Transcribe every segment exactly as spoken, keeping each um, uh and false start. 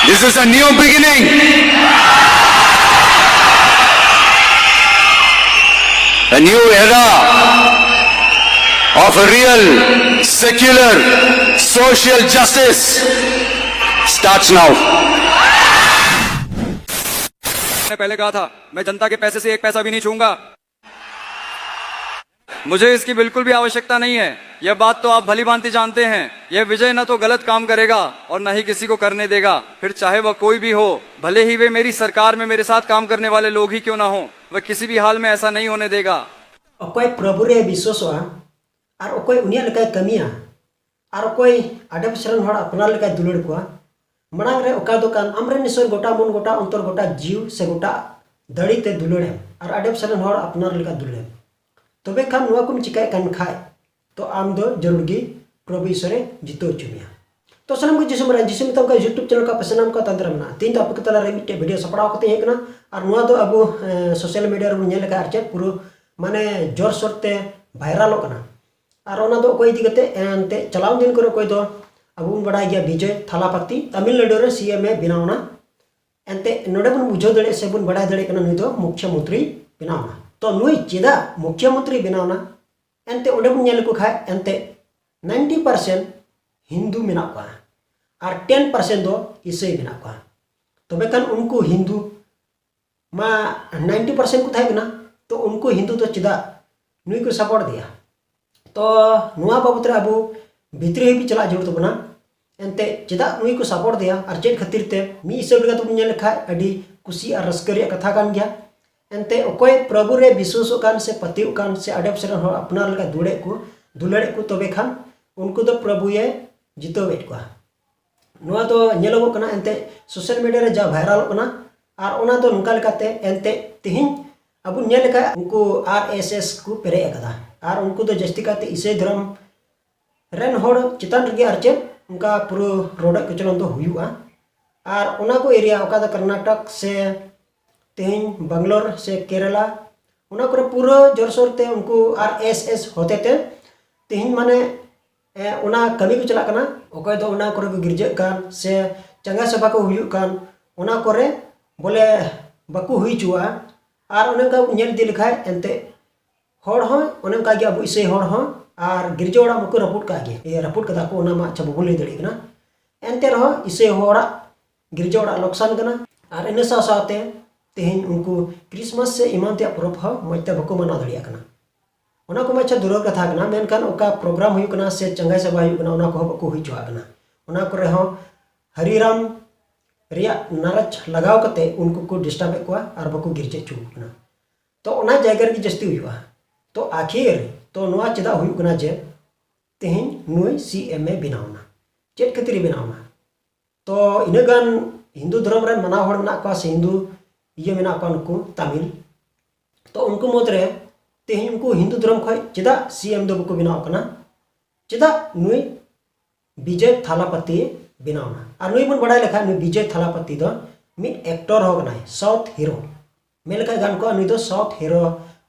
This is a new beginning. A new era of a real secular social justice starts now. मैंने पहले कहा था, मैं जनता के पैसे से एक पैसा भी नहीं छूंगा। मुझे इसकी बिल्कुल भी आवश्यकता नहीं है। यह बात तो आप भली भांति जानते हैं। यह विजय न तो गलत काम करेगा और न ही किसी को करने देगा, फिर चाहे वह कोई भी हो, भले ही वे मेरी सरकार में मेरे साथ काम करने वाले लोग ही क्यों ना हों। वह किसी भी हाल में ऐसा नहीं होने देगा। ᱚᱠᱚᱭ ᱯᱨᱚᱵᱷᱩ ᱨᱮ ᱵᱤᱥᱣᱟᱥᱚᱜᱼᱟ ᱟᱨ ᱚᱠᱚᱭ ᱩᱱᱤᱭᱟᱜ ᱞᱮᱠᱟᱭ ᱠᱟᱹᱢᱤᱭᱟ ᱟᱨ ᱚᱠᱚᱭ ᱟᱰᱮᱯᱟᱥᱮ ᱨᱮᱱ ᱦᱚᱲ ᱟᱯᱱᱟᱨ ᱞᱮᱠᱟᱭ ᱫᱩᱞᱟᱹᱲ ᱠᱚᱣᱟ, ᱢᱟᱲᱟᱝ ᱨᱮ ᱚᱠᱟ ᱫᱚ ᱠᱟᱱ ᱟᱢᱨᱮᱱ ᱤᱥᱚᱨ ᱜᱚᱴᱟ ᱢᱚᱱ, ᱜᱚᱴᱟ ᱚᱱᱛᱚᱨ, ᱜᱚᱴᱟ ᱡᱤᱣ ᱥᱮ ᱜᱚᱴᱟ ᱫᱟᱲᱮ ᱛᱮ ᱫᱩᱞᱟᱹᱲ ᱮᱢ ᱟᱨ ᱟᱰᱮᱯᱟᱥᱮ ᱨᱮᱱ ᱦᱚᱲ ᱟᱯᱱᱟᱨ ᱞᱮᱠᱟ ᱫᱩᱞᱟᱹᱲ ᱮᱢ᱾ ᱛᱚᱵᱮ ᱠᱷᱟᱱ ᱱᱚᱣᱟ ᱠᱚᱢ ᱪᱤᱠᱟᱭ ᱠᱟᱱ ᱠᱷᱟᱡ, ᱛᱚ ᱟᱢ ᱫᱚ ᱡᱟᱹᱨᱩᱲ ᱜᱮ ᱯᱨᱚᱵᱷᱩ ᱤᱥᱚᱨᱮ ᱡᱤᱛᱟᱹᱣ ᱦᱚᱪᱚ ᱢᱮᱭᱟ᱾ ᱛᱚ ᱥᱟᱱᱟᱢ ᱠᱚ ᱡᱤᱥᱩ ᱢᱟᱨᱟᱝ ᱡᱤᱥᱩ ᱢᱮᱛᱟᱢ ᱠᱟᱱ YouTube channel ᱠᱚ ᱯᱮ ᱥᱟᱱᱟᱢ ᱠᱚ ᱛᱟᱱᱛᱨᱟ ᱢᱮᱱᱟᱜᱼᱟ᱾ ᱛᱮᱦᱮᱧ ᱫᱚ ᱟᱯᱮ ᱠᱚ ᱛᱟᱞᱟᱨᱮ ᱢᱤᱫᱴᱮᱡ video ᱥᱟᱯᱲᱟᱣ ᱠᱟᱛᱮ ᱦᱮᱡ ᱠᱟᱱᱟ᱾ ᱟᱨ ᱱᱚᱣᱟ ᱫᱚ ᱟᱵᱚ ᱥᱳᱥᱟᱞ ᱢᱤᱰᱤᱭᱟ ᱨᱮᱵᱚᱱ ᱧᱮᱞ ᱟᱠᱟᱫ ᱟᱨ ᱪᱮᱫ ᱯᱩᱨᱟᱹ ᱢᱟᱱᱮ ᱡᱳᱨᱥᱳᱨ ᱛᱮ ᱵᱷᱟᱭᱨᱟᱞᱚᱜ ᱠᱟᱱᱟ᱾ ᱟᱨ ᱚᱱᱟ ᱫᱚ ᱚᱠᱚᱭ ᱤᱫᱤ ᱠᱟᱛᱮ ᱮᱱᱛᱮ ᱪᱟᱞᱟᱣ ᱫᱤᱱ ᱠᱚᱨᱮ ᱚᱠᱚᱭ ᱫᱚ ᱟᱵᱚ ᱵᱚᱱ ᱵᱟᱲᱟᱭ ᱜᱮᱭᱟ ᱵᱤᱡᱚᱭ ᱛᱷᱟᱞᱟᱯᱟᱛᱤ ᱛᱟᱢᱤᱞᱱᱟᱰᱩ ᱨᱮ CM ᱮ ᱵᱮᱱᱟᱣ ᱮᱱᱟ᱾ ᱮᱱᱛᱮ ᱱᱚᱰᱮ ᱵᱚᱱ ᱵᱩᱡᱷᱟᱹᱣ ᱫᱟᱲᱮᱭᱟᱜ ᱥᱮ ᱵᱚᱱ ᱵᱟᱲᱟᱭ ᱫᱟᱲᱮᱭᱟᱜ ᱠᱟᱱᱟ ᱱᱩᱭ ᱫᱚ ᱢᱩᱠᱷᱭᱚ ᱢᱚᱱᱛᱨᱤ ᱵᱮᱱᱟᱣ ᱮᱱᱟ᱾ ᱛᱚ ᱱᱩᱭ ᱪᱮᱫᱟᱜ ᱢᱩᱠᱷᱭᱚ ᱢᱚᱱᱛᱨᱤ ᱵᱮᱱᱟᱣ ᱮᱱᱟ? ᱮᱱᱛᱮ ᱚᱸᱰᱮ ᱵᱚᱱ ᱧᱮᱞ ᱞᱮᱠᱚ ᱠᱷᱟᱡ ᱮᱱᱛᱮ ninety percent ᱦᱤᱱᱫᱩ ᱢᱮᱱᱟᱜ ᱠᱚᱣᱟ ᱟᱨ ten percent ᱫᱚ ᱤᱥᱟᱹᱭ ᱢᱮᱱᱟᱜ ᱠᱚᱣᱟ᱾ ᱛᱚᱵᱮ ᱠᱷᱟᱱ ᱩᱱᱠᱩ ᱦᱤᱱᱫᱩ ᱢᱟ ninety percent ᱠᱚ ᱛᱟᱦᱮᱸ ᱠᱟᱱᱟ, ᱛᱚ ᱩᱱᱠᱩ ᱦᱤᱱᱫᱩ ᱫᱚ ᱪᱮᱫᱟᱜ ᱱᱩᱭ ᱠᱚ support ᱫᱮᱭᱟ? ᱛᱚ ᱱᱚᱣᱟ ᱵᱟᱵᱚᱛ ᱨᱮ ᱟᱵᱚ ᱵᱷᱤᱛᱨᱤ ᱦᱟᱹᱵᱤᱡ ᱪᱟᱞᱟᱜ ᱡᱟᱹᱨᱩᱲ ᱛᱟᱵᱚᱱᱟ᱾ ᱮᱱᱛᱮ ᱪᱮᱫᱟᱜ ᱱᱩᱭ ᱠᱚ support ᱫᱮᱭᱟ ᱟᱨ ᱪᱮᱫ ᱠᱷᱟᱹᱛᱤᱨ ᱛᱮ? ᱢᱤᱫ ᱦᱤᱥᱟᱹᱵ ᱞᱮᱠᱟ ᱛᱮᱵᱚᱱ ᱧᱮᱞ ᱞᱮᱠᱷᱟᱡ ᱟᱹᱰᱤ ᱠᱩᱥᱤ ᱟᱨ ᱨᱟᱹᱥᱠᱟᱹ ᱨᱮᱭᱟᱜ ᱠᱟᱛᱷᱟ ᱠᱟᱱ ᱜᱮᱭᱟ᱾ ᱮᱱᱛᱮ ᱚᱠᱚᱭ ᱯᱨᱚᱵᱷᱩ ᱨᱮ ᱵᱤᱥᱣᱟᱥᱚᱜ ᱠᱟᱱ ᱥᱮ ᱯᱟᱹᱛᱭᱟᱹᱜ ᱠᱟᱱ ᱥᱮ ᱟᱰᱮᱯᱟᱥᱮ ᱨᱮᱱ ᱦᱚᱲ ᱟᱯᱱᱟᱨ ᱞᱮᱠᱟ ᱫᱩᱞᱟᱹᱲᱮᱫ ᱠᱚ, ᱫᱩᱞᱟᱹᱲᱮᱫ ᱠᱚ, ᱛᱚᱵᱮ ᱠᱷᱟᱱ ᱩᱱᱠᱩ ᱫᱚ ᱯᱨᱚᱵᱷᱩᱭᱮ ᱡᱤᱛᱟᱹᱣᱮᱫ ᱠᱚᱣᱟ᱾ ᱱᱚᱣᱟ ᱫᱚ ᱧᱮᱞᱚᱜᱚᱜ ᱠᱟᱱᱟ ᱮᱱᱛᱮ ᱥᱳᱥᱟᱞ ᱢᱤᱰᱤᱭᱟ ᱨᱮ ᱡᱟ ᱵᱷᱟᱭᱨᱟᱞᱚᱜ ᱠᱟᱱᱟ᱾ ᱟᱨ ᱚᱱᱟ ᱫᱚ ᱱᱚᱝᱠᱟ ᱞᱮᱠᱟᱛᱮ ᱮᱱᱛᱮ ᱛᱮᱦᱮᱧ ᱟᱵᱚ ᱧᱮᱞ ᱞᱮᱠᱷᱟᱡ ᱩᱱᱠᱩ RSS ᱠᱚ ᱯᱮᱨᱮᱡ ᱟᱠᱟᱫᱟ᱾ ᱟᱨ ᱩᱱᱠᱩ ᱫᱚ ᱡᱟᱹᱥᱛᱤ ᱠᱟᱭᱛᱮ ᱤᱥᱟᱹᱭ ᱫᱷᱚᱨᱚᱢ ᱨᱮᱱ ᱦᱚᱲ ᱪᱮᱛᱟᱱ ᱨᱮᱜᱮ ᱟᱨ ᱪᱮᱫ ᱚᱱᱠᱟ ᱯᱩᱨᱟᱹ ᱨᱚᱰᱚᱡ ᱠᱚᱪᱞᱚᱱ ᱫᱚ ᱦᱩᱭᱩᱜᱼᱟ᱾ ᱟᱨ ᱚᱱᱟ ᱠᱚ ᱮᱨᱤᱭᱟ ᱚᱠᱟ ᱫᱚ ᱠᱚᱨᱱᱟᱴᱚᱠ ᱥᱮ ᱛᱮᱦᱮᱧ ᱵᱟᱝᱜᱟᱞᱳᱨ ᱥᱮ ᱠᱮᱨᱟᱞᱟ, ᱚᱱᱟ ᱠᱚᱨᱮ ᱯᱩᱨᱟᱹ ᱡᱳᱨᱥᱳᱨ ᱛᱮ ᱩᱱᱠᱩ RSS ᱦᱚᱛᱮ ᱛᱮ ᱛᱮᱦᱮᱧ ᱢᱟᱱᱮ ᱮ, ᱚᱱᱟ ᱠᱟᱹᱢᱤ ᱠᱚ ᱪᱟᱞᱟᱜ ᱠᱟᱱᱟ᱾ ᱚᱠᱚᱭ ᱫᱚ ᱚᱱᱟ ᱠᱚᱨᱮ ᱠᱚ ᱜᱤᱨᱡᱟᱹᱜ ᱠᱟᱱ ᱥᱮ ᱪᱟᱸᱜᱟ ᱥᱮᱵᱟ ᱠᱚ ᱦᱩᱭᱩᱜ ᱠᱟᱱ, ᱚᱱᱟ ᱠᱚᱨᱮ ᱵᱚᱞᱮ ᱵᱟᱠᱚ ᱦᱩᱭ ᱦᱚᱪᱚᱣᱟᱜᱼᱟ᱾ ᱟᱨ ᱚᱱᱮ ᱚᱱᱠᱟ ᱧᱮᱞ ᱤᱫᱤ ᱞᱮᱠᱷᱟᱡ ᱮᱱᱛᱮ ᱦᱚᱲ ᱦᱚᱸ ᱚᱱᱮ ᱚᱱᱠᱟ ᱜᱮ, ᱟᱵᱚ ᱤᱥᱟᱹᱭ ᱦᱚᱲ ᱦᱚᱸ ᱟᱨ ᱜᱤᱨᱡᱟᱹ ᱚᱲᱟᱜ ᱢᱟᱠᱚ ᱨᱟᱹᱯᱩᱫ ᱠᱟᱜ ᱜᱮ, ᱤᱭᱟᱹ, ᱨᱟᱹᱯᱩᱫ ᱠᱟᱫᱟ ᱠᱚ, ᱚᱱᱟ ᱢᱟ ᱟᱪᱪᱷᱟ ᱵᱟᱵᱚᱱ ᱞᱟᱹᱭ ᱫᱟᱲᱮᱭᱟᱜ ᱠᱟᱱᱟ᱾ ᱮᱱᱛᱮ ᱨᱮᱦᱚᱸ ᱤᱥᱟᱹᱭ ᱦᱚᱲᱟᱜ ᱜᱤᱨᱡᱟᱹ ᱚᱲᱟᱜ ᱞᱚᱠᱥᱟᱱ ᱠᱟᱱᱟ᱾ ᱟᱨ ᱤᱱᱟᱹ ᱥᱟᱶ ᱥᱟᱶᱛᱮ ᱛᱮᱦᱮᱧ ᱩᱱᱠᱩ ᱠᱨᱤᱥᱢᱟᱥ ᱥᱮ ᱮᱢᱟᱱ ᱛᱮᱭᱟᱜ ᱯᱚᱨᱚᱵᱽ ᱦᱚᱸ ᱢᱚᱡᱽ ᱛᱮ ᱵᱟᱠᱚ ᱢᱟᱱᱟᱣ ᱫᱟᱲᱮᱭᱟᱜ ᱠᱟᱱᱟ᱾ ᱚᱱᱟ ᱠᱚ ᱢᱟ ᱟᱪᱪᱷᱟ ᱫᱩᱨᱟᱹᱨ ᱠᱟᱛᱷᱟ ᱠᱟᱱᱟ, ᱢᱮᱱᱠᱷᱟᱱ ᱚᱠᱟ ᱯᱨᱳᱜᱨᱟᱢ ᱦᱩᱭᱩᱜ ᱠᱟᱱᱟ ᱥᱮ ᱪᱟᱸᱜᱟᱭ ᱥᱮᱵᱟ ᱦᱩᱭᱩᱜ ᱠᱟᱱᱟ, ᱚᱱᱟ ᱠᱚᱦᱚᱸ ᱵᱟᱠᱚ ᱦᱩᱭ ᱦᱚᱪᱚᱣᱟᱜ ᱠᱟᱱᱟ᱾ ᱚᱱᱟ ᱠᱚᱨᱮ ᱦᱚᱸ ᱦᱟᱨᱤᱨᱟᱢ ᱨᱮᱭᱟᱜ ᱱᱟᱨᱟᱡᱽ ᱞᱟᱜᱟᱣ ᱠᱟᱛᱮ ᱩᱱᱠᱩ ᱠᱚ ᱰᱤᱥᱴᱟᱵ ᱮᱫ ᱠᱚᱣᱟ ᱟᱨ ᱵᱟᱠᱚ ᱜᱤᱨᱡᱟᱹ ᱦᱚᱪᱚ ᱟᱠᱚ ᱠᱟᱱᱟ᱾ ᱛᱚ ᱚᱱᱟ ᱡᱟᱭᱜᱟ ᱨᱮᱜᱮ ᱡᱟᱹᱥᱛᱤ ᱦᱩᱭᱩᱜᱼᱟ᱾ ᱛᱚ ᱟᱹᱠᱷᱤᱨ ᱛᱚ ᱱᱚᱣᱟ ᱪᱮᱫᱟᱜ ᱦᱩᱭᱩᱜ ᱠᱟᱱᱟ ᱡᱮ ᱛᱮᱦᱮᱧ ᱱᱩᱭ ᱥᱤ ᱮᱢ ᱮ ᱵᱮᱱᱟᱣ ᱮᱱᱟ? ᱪᱮᱫ ᱠᱷᱟᱹᱛᱤᱨ ᱮ ᱵᱮᱱᱟᱣ ᱮᱱᱟ? ᱛᱚ ᱤᱱᱟᱹ ᱜᱟᱱ ᱦᱤᱱᱫᱩ ᱫᱷᱚᱨᱚᱢ ᱨᱮᱱ ᱢᱟᱱᱟᱣ ᱦᱚᱲ ᱢᱮᱱᱟᱜ ᱠᱚᱣᱟ ᱥᱮ ᱦᱤᱱᱫᱩ ᱤᱭᱟᱹ ᱢᱮᱱᱟᱜ ᱠᱚᱣᱟ ᱱᱩᱠᱩ ᱛᱟᱢᱤᱞ, ᱛᱚ ᱩᱱᱠᱩ ᱢᱩᱫᱽᱨᱮ ᱛᱮᱦᱮᱧ ᱩᱱᱠᱩ ᱦᱤᱱᱫᱩ ᱫᱷᱚᱨᱚᱢ ᱠᱷᱚᱱ ᱪᱮᱫᱟᱜ ᱥᱤ ᱮᱢ ᱫᱚ ᱵᱟᱠᱚ ᱵᱮᱱᱟᱣ ᱠᱟᱱᱟ? ᱪᱮᱫᱟᱜ ᱱᱩᱭ ᱵᱤᱡᱚᱭ ᱛᱷᱟᱞᱟᱯᱟᱛᱤ ᱵᱮᱱᱟᱣ ᱮᱱᱟ? ᱟᱨ ᱱᱩᱭ ᱵᱚᱱ ᱵᱟᱲᱟᱭ ᱞᱮᱠᱷᱟᱱ ᱱᱩᱭ ᱵᱤᱡᱚᱭ ᱛᱷᱟᱞᱟᱯᱟᱛᱤ ᱫᱚ ᱢᱤᱫ ᱮᱠᱴᱚᱨ ᱦᱚᱸ ᱠᱟᱱᱟᱭ, ᱥᱟᱣᱩᱛᱷ ᱦᱤᱨᱳ ᱢᱮᱱ ᱞᱮᱠᱷᱟᱱ ᱜᱟᱱ ᱠᱚᱜᱼᱟ᱾ ᱱᱩᱭ ᱫᱚ ᱥᱟᱣᱩᱛᱷ ᱦᱤᱨᱳ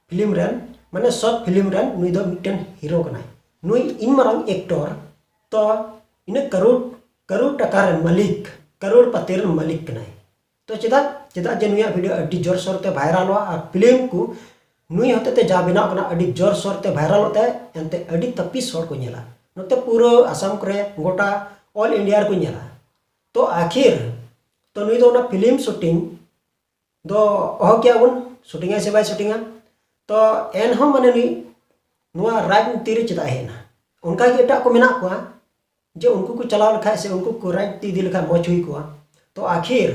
ᱯᱷᱤᱞᱢ ᱨᱮᱱ, ᱢᱟᱱᱮ ᱥᱟᱣᱩᱛᱷ ᱯᱷᱤᱞᱢ ᱨᱮᱱ ᱱᱩᱭ ᱫᱚ ᱢᱤᱫᱴᱮᱱ ᱦᱤᱨᱳ ᱠᱟᱱᱟᱭ᱾ ᱱᱩᱭ ᱤᱱ ᱢᱟᱨᱟᱝ ᱮᱠᱴᱚᱨ ᱛᱚ ᱤᱱᱟᱹ ᱠᱟᱨᱳᱲ ᱠᱟᱨᱳᱲ ᱴᱟᱠᱟ ᱨᱮᱱ ᱢᱟᱹᱞᱤᱠ, ᱠᱟᱨᱳᱲ ᱯᱟᱛᱤ ᱨᱮᱱ ᱢᱟᱹᱞᱤᱠ ᱠᱟᱱᱟᱭ᱾ ᱛᱚ ᱪᱮᱫᱟᱜ? ᱪᱮᱫᱟᱜ ᱡᱮ ᱱᱩᱭᱟᱜ ᱵᱷᱤᱰᱤᱭᱳ ᱟᱹᱰᱤ ᱡᱳᱨᱥᱳᱨ ᱛᱮ ᱵᱷᱟᱭᱨᱟᱞᱚᱜᱼᱟ ᱟᱨ ᱯᱷᱤᱞᱢ ᱠᱚ ᱱᱩᱭ ᱦᱚᱛᱮᱛᱮ ᱡᱟ ᱵᱮᱱᱟᱣ ᱠᱟᱱᱟ ᱟᱹᱰᱤ ᱡᱳᱨᱥᱳᱨ ᱛᱮ ᱵᱷᱟᱭᱨᱟᱞᱚᱜ ᱛᱮ ᱮᱱᱛᱮ ᱟᱹᱰᱤ ᱛᱟᱹᱯᱤᱥ ᱦᱚᱲ ᱠᱚ ᱧᱮᱞᱟ᱾ ᱱᱚᱛᱮ ᱯᱩᱨᱟᱹ ᱟᱥᱟᱢ ᱠᱚᱨᱮ ᱜᱚᱴᱟ ᱚᱞ ᱤᱱᱰᱤᱭᱟ ᱨᱮᱠᱚ ᱧᱮᱞᱟ᱾ ᱛᱚ ᱟᱹᱠᱷᱤᱨ ᱛᱚ ᱱᱩᱭ ᱫᱚ ᱚᱱᱟ ᱯᱷᱤᱞᱢ ᱥᱩᱴᱤᱝ ᱫᱚ ᱚᱦᱚ ᱠᱮᱭᱟ ᱵᱚᱱ, ᱥᱩᱴᱤᱝᱟᱭ ᱥᱮ ᱵᱟᱭ ᱥᱩᱴᱤᱝᱟ᱾ ᱛᱚ ᱮᱱᱦᱚᱸ ᱢᱟᱱᱮ ᱱᱩᱭ ᱱᱚᱣᱟ ᱨᱟᱡᱽᱱᱤᱛᱤ ᱨᱮ ᱪᱮᱫᱟᱜ ᱮ ᱦᱮᱡ ᱮᱱᱟ? ᱚᱱᱠᱟ ᱜᱮ ᱮᱴᱟᱜ ᱠᱚ ᱢᱮᱱᱟᱜ ᱠᱚᱣᱟ ᱡᱮ ᱩᱱᱠᱩ ᱠᱚ ᱪᱟᱞᱟᱣ ᱞᱮᱠᱷᱟᱡ ᱥᱮ ᱩᱱᱠᱩ ᱠᱚ ᱨᱟᱡᱽᱱᱤᱛᱤ ᱤᱫᱤ ᱞᱮᱠᱷᱟᱡ ᱢᱚᱡᱽ ᱦᱩᱭ ᱠᱚᱜᱼᱟ᱾ ᱛᱚ ᱟᱹᱠᱷᱤᱨ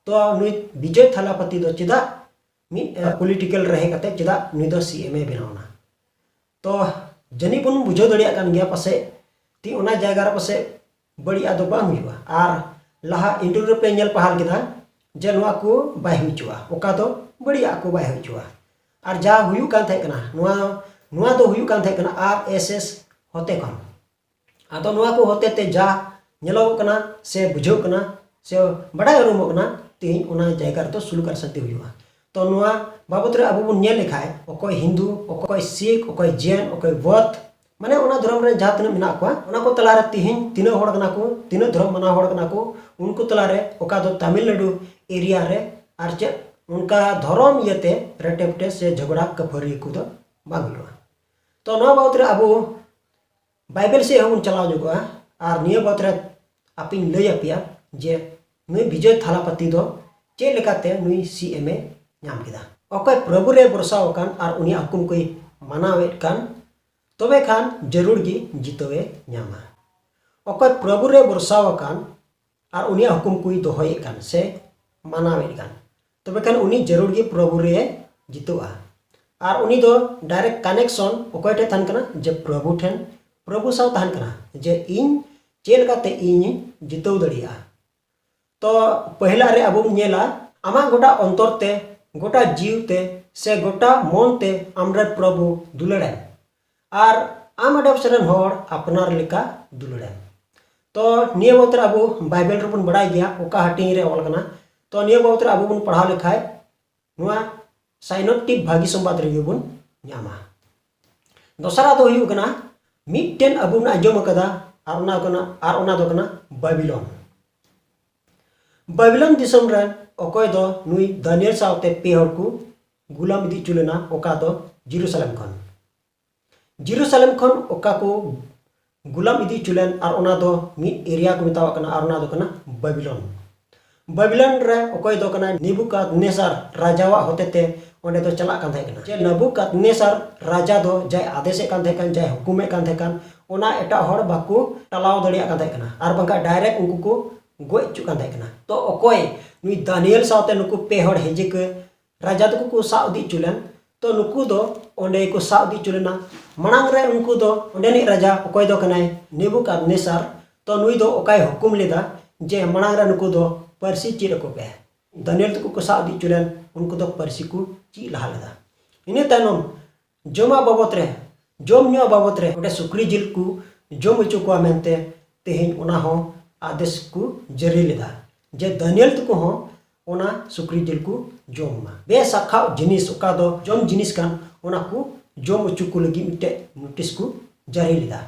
ᱛᱚ ᱱᱩᱭ ᱵᱤᱡᱚᱭ ᱛᱷᱟᱞᱟᱯᱟᱛᱤ ᱫᱚ ᱪᱮᱫᱟᱜ ᱢᱤᱫ ᱯᱚᱞᱤᱴᱤᱠᱟᱞ ᱨᱮ ᱦᱮᱡ ᱠᱟᱛᱮ ᱪᱮᱫᱟᱜ ᱱᱩᱭ ᱫᱚ ᱥᱤ ᱮᱢ ᱮ ᱵᱮᱱᱟᱣ ᱮᱱᱟ? ᱛᱚ ᱡᱟᱹᱱᱤᱡ ᱵᱚᱱ ᱵᱩᱡᱷᱟᱹᱣ ᱫᱟᱲᱮᱭᱟᱜ ᱠᱟᱱ ᱜᱮᱭᱟ ᱯᱟᱥᱮᱡ ᱛᱤ ᱚᱱᱟ ᱡᱟᱭᱜᱟ ᱨᱮ ᱯᱟᱥᱮᱡ ᱵᱟᱹᱲᱤᱡᱟᱜ ᱫᱚ ᱵᱟᱝ ᱦᱩᱭᱩᱜᱼᱟ᱾ ᱟᱨ ᱞᱟᱦᱟ ᱤᱱᱴᱟᱨᱵᱷᱤᱭᱩ ᱨᱮᱯᱮ ᱧᱮᱞ ᱯᱟᱦᱟᱞ ᱠᱮᱫᱟ ᱡᱮ ᱱᱚᱣᱟ ᱠᱚ ᱵᱟᱭ ᱦᱩᱭ ᱦᱚᱪᱚᱣᱟᱜᱼᱟ, ᱚᱠᱟ ᱫᱚ ᱵᱟᱹᱲᱤᱡᱟᱜ ᱠᱚ ᱵᱟᱭ ᱦᱩᱭ ᱦᱚᱪᱚᱣᱟᱜᱼᱟ᱾ ᱟᱨ ᱡᱟ ᱦᱩᱭᱩᱜ ᱠᱟᱱ ᱛᱟᱦᱮᱸ ᱠᱟᱱᱟ, ᱱᱚᱣᱟ ᱱᱚᱣᱟ ᱫᱚ ᱦᱩᱭᱩᱜ ᱠᱟᱱ ᱛᱟᱦᱮᱸ ᱠᱟᱱᱟ ᱟᱨ ᱮᱥ ᱮᱥ ᱦᱚᱛᱮ ᱠᱷᱚᱱ᱾ ᱟᱫᱚ ᱱᱚᱣᱟ ᱠᱚ ᱦᱚᱛᱮ ᱛᱮ ᱡᱟ ᱧᱮᱞᱚᱜᱚᱜ ᱠᱟᱱᱟ ᱥᱮ ᱵᱩᱡᱷᱟᱹᱜ ᱠᱟᱱᱟ ᱥᱮ ᱵᱟᱰᱟᱭ ᱩᱨᱩᱢᱚᱜ ᱠᱟᱱᱟ, ᱛᱮᱦᱮᱧ ᱚᱱᱟ ᱡᱟᱭᱜᱟ ᱨᱮᱫᱚ ᱥᱩᱞᱩᱠ ᱟᱨ ᱥᱟᱱᱛᱤ ᱦᱩᱭᱩᱜᱼᱟ᱾ ᱛᱚ ᱱᱚᱣᱟ ᱵᱟᱵᱚᱛ ᱨᱮ ᱟᱵᱚ ᱵᱚᱱ ᱧᱮᱞ ᱞᱮᱠᱷᱟᱡ ᱚᱠᱚᱭ ᱦᱤᱱᱫᱩ, ᱚᱠᱚᱭ ᱥᱤᱠᱷ, ᱚᱠᱚᱭ ᱡᱮᱱ, ᱚᱠᱚᱭ ᱵᱚᱫᱷ, ᱢᱟᱱᱮ ᱚᱱᱟ ᱫᱷᱚᱨᱚᱢ ᱨᱮ ᱡᱟᱦᱟᱸ ᱛᱤᱱᱟᱹᱜ ᱢᱮᱱᱟᱜ ᱠᱚᱣᱟ, ᱚᱱᱟ ᱠᱚ ᱛᱟᱞᱟᱨᱮ ᱛᱤᱦᱤᱧ ᱛᱤᱱᱟᱹᱜ ᱦᱚᱲ ᱠᱟᱱᱟ ᱠᱚ, ᱛᱤᱱᱟᱹᱜ ᱫᱷᱚᱨᱚᱢ ᱢᱟᱱᱟᱣ ᱦᱚᱲ ᱠᱟᱱᱟ ᱠᱚ, ᱩᱱᱠᱩ ᱛᱟᱞᱟᱨᱮ ᱚᱠᱟ ᱫᱚ ᱛᱟᱢᱤᱞᱱᱟᱰᱩ ᱮᱨᱤᱭᱟ ᱨᱮ ᱟᱨ ᱪᱮᱫ ᱚᱱᱠᱟ ᱫᱷᱚᱨᱚᱢ ᱤᱭᱟᱹᱛᱮ ᱨᱮᱴᱮᱯᱴᱮ ᱥᱮ ᱡᱷᱚᱜᱽᱲᱟ ᱠᱟᱹᱯᱷᱟᱹᱨᱤ ᱠᱚᱫᱚ ᱵᱟᱝ ᱦᱩᱭᱩᱜᱼᱟ᱾ ᱛᱚ ᱱᱚᱣᱟ ᱵᱟᱵᱚᱫ ᱨᱮ ᱟᱵᱚ ᱵᱟᱭᱵᱮᱞ ᱥᱮᱫ ᱦᱚᱸᱵᱚᱱ ᱪᱟᱞᱟᱣ ᱧᱚᱜᱚᱜᱼᱟ ᱟᱨ ᱱᱤᱭᱟᱹ ᱵᱟᱵᱚᱫ ᱨᱮ ᱟᱯᱮᱧ ᱞᱟᱹᱭ ᱟᱯᱮᱭᱟ ᱡᱮ ᱱᱩᱭ ᱵᱤᱡᱚᱭ ᱛᱷᱟᱞᱟᱯᱟᱛᱤ ᱫᱚ ᱪᱮᱫ ᱞᱮᱠᱟᱛᱮ ᱱᱩᱭ ᱥᱤ ᱮᱢ ᱮ ᱧᱟᱢ ᱠᱮᱫᱟ᱾ ᱚᱠᱚᱭ ᱯᱨᱚᱵᱷᱩ ᱨᱮ ᱵᱷᱚᱨᱥᱟ ᱟᱠᱟᱱ ᱟᱨ ᱩᱱᱤᱭᱟᱜ ᱦᱩᱠᱩᱢ ᱠᱚᱭ ᱢᱟᱱᱟᱣᱮᱫ ᱠᱟᱱ, ᱛᱚᱵᱮ ᱠᱷᱟᱱ ᱡᱟᱹᱨᱩᱲ ᱜᱮ ᱡᱤᱛᱟᱹᱣᱮ ᱧᱟᱢᱟ᱾ ᱚᱠᱚᱭ ᱯᱨᱚᱵᱷᱩ ᱨᱮ ᱵᱷᱚᱨᱥᱟ ᱟᱠᱟᱱ ᱟᱨ ᱩᱱᱤᱭᱟᱜ ᱦᱩᱠᱩᱢ ᱠᱚᱭ ᱫᱚᱦᱚᱭᱮᱫ ᱠᱟᱱ ᱥᱮ ᱢᱟᱱᱟᱣᱮᱫ ᱠᱟᱱ, ᱛᱚᱵᱮ ᱠᱷᱟᱱ ᱩᱱᱤ ᱡᱟᱹᱨᱩᱲ ᱜᱮ ᱯᱨᱚᱵᱷᱩ ᱨᱮ ᱡᱤᱛᱟᱹᱜᱼᱟ᱾ ᱟᱨ ᱩᱱᱤ ᱫᱚ ᱰᱟᱭᱨᱮᱠᱴ ᱠᱟᱱᱮᱠᱥᱚᱱ ᱚᱠᱚᱭ ᱴᱷᱮᱱ ᱛᱟᱦᱮᱱ ᱠᱟᱱᱟ? ᱡᱮ ᱯᱨᱚᱵᱷᱩ ᱴᱷᱮᱱ, ᱯᱨᱚᱵᱷᱩ ᱥᱟᱶ ᱛᱟᱦᱮᱱ ᱠᱟᱱᱟ, ᱡᱮ ᱤᱧ ᱪᱮᱫ ᱞᱮᱠᱟᱛᱮ ᱤᱧ ᱡᱤᱛᱟᱹᱣ ᱫᱟᱲᱮᱭᱟᱜᱼᱟ᱾ ᱛᱚ ᱯᱟᱹᱦᱤᱞᱟᱜ ᱨᱮ ᱟᱵᱚ ᱵᱚᱱ ᱧᱮᱞᱟ, ᱟᱢᱟᱜ ᱜᱚᱴᱟ ᱚᱱᱛᱚᱨ ᱛᱮ, ᱜᱚᱴᱟ ᱡᱤᱣᱤ ᱛᱮ ᱥᱮ ᱜᱚᱴᱟ ᱢᱚᱱ ᱛᱮ ᱟᱢᱨᱮ ᱯᱨᱚᱵᱷᱩ ᱫᱩᱞᱟᱹᱲᱮᱢ, ᱟᱨ ᱟᱢ ᱟᱰᱮᱯᱟᱥᱮ ᱨᱮᱱ ᱦᱚᱲ ᱟᱯᱱᱟᱨ ᱞᱮᱠᱟ ᱫᱩᱞᱟᱹᱲᱮᱢ᱾ ᱛᱚ ᱱᱤᱭᱟᱹ ᱵᱟᱵᱚᱫ ᱨᱮ ᱟᱵᱚ ᱵᱟᱭᱵᱮᱞ ᱨᱮᱵᱚᱱ ᱵᱟᱲᱟᱭ ᱜᱮᱭᱟ ᱚᱠᱟ ᱦᱟᱹᱴᱤᱧ ᱨᱮ ᱚᱞ ᱠᱟᱱᱟ᱾ ᱛᱚ ᱱᱤᱭᱟᱹ ᱵᱟᱵᱚᱫ ᱨᱮ ᱟᱵᱚ ᱵᱚᱱ ᱯᱟᱲᱦᱟᱣ ᱞᱮᱠᱷᱟᱡ ᱱᱚᱣᱟ ᱥᱟᱭᱱᱚᱯᱴᱤᱠ ᱵᱷᱟᱹᱜᱤ ᱥᱚᱢᱵᱟᱫ ᱨᱮᱜᱮ ᱵᱚᱱ ᱧᱟᱢᱟ᱾ ᱫᱚᱥᱟᱨᱟᱜ ᱫᱚ ᱦᱩᱭᱩᱜ ᱠᱟᱱᱟ, ᱢᱤᱫᱴᱮᱱ ᱟᱵᱚ ᱵᱚᱱ ᱟᱸᱡᱚᱢ ᱟᱠᱟᱫᱟ, ᱟᱨ ᱚᱱᱟ ᱠᱟᱱᱟ, ᱟᱨ ᱚᱱᱟ ᱫᱚ ᱠᱟᱱᱟ ᱵᱟᱵᱤᱞᱚᱱ᱾ ᱵᱟᱵᱤᱞᱚᱱ ᱫᱤᱥᱚᱢ ᱨᱮᱱ ᱚᱠᱚᱭ ᱫᱚ ᱱᱩᱭ ᱫᱟᱱᱤᱭᱮᱞ ᱥᱟᱶᱛᱮ ᱯᱮ ᱦᱚᱲ ᱠᱚ ᱜᱩᱞᱟᱢ ᱤᱫᱤ ᱦᱚᱪᱚ ᱞᱮᱱᱟ, ᱚᱠᱟ ᱫᱚ ᱡᱮᱨᱩᱥᱟᱞᱮᱢ ᱠᱷᱚᱱ᱾ ᱡᱮᱨᱩᱥᱟᱞᱮᱢ ᱠᱷᱚᱱ ᱚᱠᱟ ᱠᱚ ᱜᱩᱞᱟᱢ ᱤᱫᱤ ᱦᱚᱪᱚ ᱞᱮᱱ, ᱟᱨ ᱚᱱᱟ ᱫᱚ ᱢᱤᱫ ᱮᱨᱤᱭᱟ ᱠᱚ ᱢᱮᱛᱟᱣᱟᱜ ᱠᱟᱱᱟ, ᱟᱨ ᱚᱱᱟ ᱫᱚ ᱠᱟᱱᱟ ᱵᱟᱵᱤᱞᱚᱱ᱾ ᱵᱟᱵᱤᱞᱚᱱ ᱨᱮ ᱚᱠᱚᱭ ᱫᱚ ᱠᱟᱱᱟᱭ? ᱱᱮᱵᱩᱠᱟᱫᱱᱮᱥᱟᱨ ᱨᱟᱡᱟᱣᱟᱜ ᱦᱚᱛᱮᱛᱮ ᱚᱸᱰᱮ ᱫᱚ ᱪᱟᱞᱟᱜ ᱠᱟᱱ ᱛᱟᱦᱮᱸ ᱠᱟᱱᱟ᱾ ᱡᱮ ᱱᱮᱵᱩᱠᱟᱫᱱᱮᱥᱟᱨ ᱨᱟᱡᱟ ᱫᱚ ᱡᱟᱭ ᱟᱫᱮᱥᱮᱫ ᱠᱟᱱ ᱛᱟᱦᱮᱸ ᱠᱟᱱ, ᱡᱟᱭ ᱦᱩᱠᱩᱢᱮᱫ ᱠᱟᱱ ᱛᱟᱦᱮᱸ ᱠᱟᱱ, ᱚᱱᱟ ᱮᱴᱟᱜ ᱦᱚᱲ ᱵᱟᱠᱚ ᱴᱟᱞᱟᱣ ᱫᱟᱲᱮᱭᱟᱜ ᱠᱟᱱ ᱛᱟᱦᱮᱸ ᱠᱟᱱᱟ, ᱟᱨ ᱵᱟᱝᱠᱷᱟᱱ ᱰᱟᱭᱨᱮᱠᱴ ᱩᱱᱠᱩ ᱠᱚ ᱜᱚᱡ ᱦᱚᱪᱚᱜ ᱠᱟᱱ ᱛᱟᱦᱮᱸ ᱠᱟᱱᱟ᱾ ᱛᱚ ᱚᱠᱚᱭ ᱱᱩᱭ ᱫᱟᱱᱤᱭᱮᱞ ᱥᱟᱶᱛᱮ ᱱᱩᱠᱩ ᱯᱮ ᱦᱚᱲ ᱦᱮᱡᱮᱠᱟᱹ ᱨᱟᱡᱟ ᱛᱟᱠᱚ ᱠᱚ ᱥᱟᱵ ᱤᱫᱤ ᱦᱚᱪᱚ ᱞᱮᱱ, ᱛᱚ ᱱᱩᱠᱩ ᱫᱚ ᱚᱸᱰᱮ ᱠᱚ ᱥᱟᱵ ᱤᱫᱤ ᱦᱚᱪᱚ ᱞᱮᱱᱟ᱾ ᱢᱟᱲᱟᱝ ᱨᱮ ᱩᱱᱠᱩ ᱫᱚ ᱚᱸᱰᱮᱱᱤᱡ ᱨᱟᱡᱟ ᱚᱠᱚᱭ ᱫᱚ ᱠᱟᱱᱟᱭ ᱱᱮᱵᱩᱠᱟᱫᱱᱮᱥᱟᱨ, ᱛᱚ ᱱᱩᱭ ᱫᱚ ᱚᱠᱟᱭ ᱦᱩᱠᱩᱢ ᱞᱮᱫᱟ ᱡᱮ ᱢᱟᱲᱟᱝ ᱨᱮ ᱱᱩᱠᱩ ᱫᱚ ᱯᱟᱹᱨᱥᱤ ᱪᱮᱫ ᱟᱠᱚ ᱯᱮ᱾ ᱫᱟᱱᱤᱭᱮᱞ ᱛᱟᱠᱚ ᱠᱚ ᱥᱟᱵ ᱤᱫᱤ ᱦᱚᱪᱚ ᱞᱮᱱ, ᱩᱱᱠᱩ ᱫᱚ ᱯᱟᱹᱨᱥᱤ ᱠᱚ ᱪᱮᱫ ᱞᱟᱦᱟ ᱞᱮᱫᱟ᱾ ᱤᱱᱟᱹ ᱛᱟᱭᱱᱚᱢ ᱡᱚᱢᱟᱜ ᱵᱟᱵᱚᱫ ᱨᱮ, ᱡᱚᱢ ᱧᱩᱣᱟᱜ ᱵᱟᱵᱚᱫ ᱨᱮ ᱚᱸᱰᱮ ᱥᱩᱠᱨᱤ ᱡᱤᱞ ᱠᱚ ᱡᱚᱢ ᱦᱚᱪᱚ ᱠᱚᱣᱟ ᱢᱮᱱᱛᱮ ᱛᱮᱦᱮᱧ ᱚᱱᱟ ᱦᱚᱸ ᱟᱫᱮᱥ ᱠᱚ ᱡᱟᱹᱨᱤ ᱞᱮᱫᱟ ᱡᱮ ᱫᱟᱱᱤᱭᱮᱞ ᱛᱟᱠᱚ ᱦᱚᱸ ᱚᱱᱟ ᱥᱩᱠᱨᱤ ᱡᱤᱞ ᱠᱚ ᱡᱚᱢ ᱢᱟ᱾ ᱵᱮᱥᱟᱠᱷᱟᱣ ᱡᱤᱱᱤᱥ, ᱚᱠᱟ ᱫᱚ ᱡᱚᱢ ᱡᱤᱱᱤᱥ ᱠᱟᱱ, ᱚᱱᱟ ᱠᱚ ᱡᱚᱢ ᱦᱚᱪᱚ ᱠᱚ ᱞᱟᱹᱜᱤᱫ ᱢᱤᱫᱴᱮᱡ ᱱᱳᱴᱤᱥ ᱠᱚ ᱡᱟᱹᱨᱤ ᱞᱮᱫᱟ᱾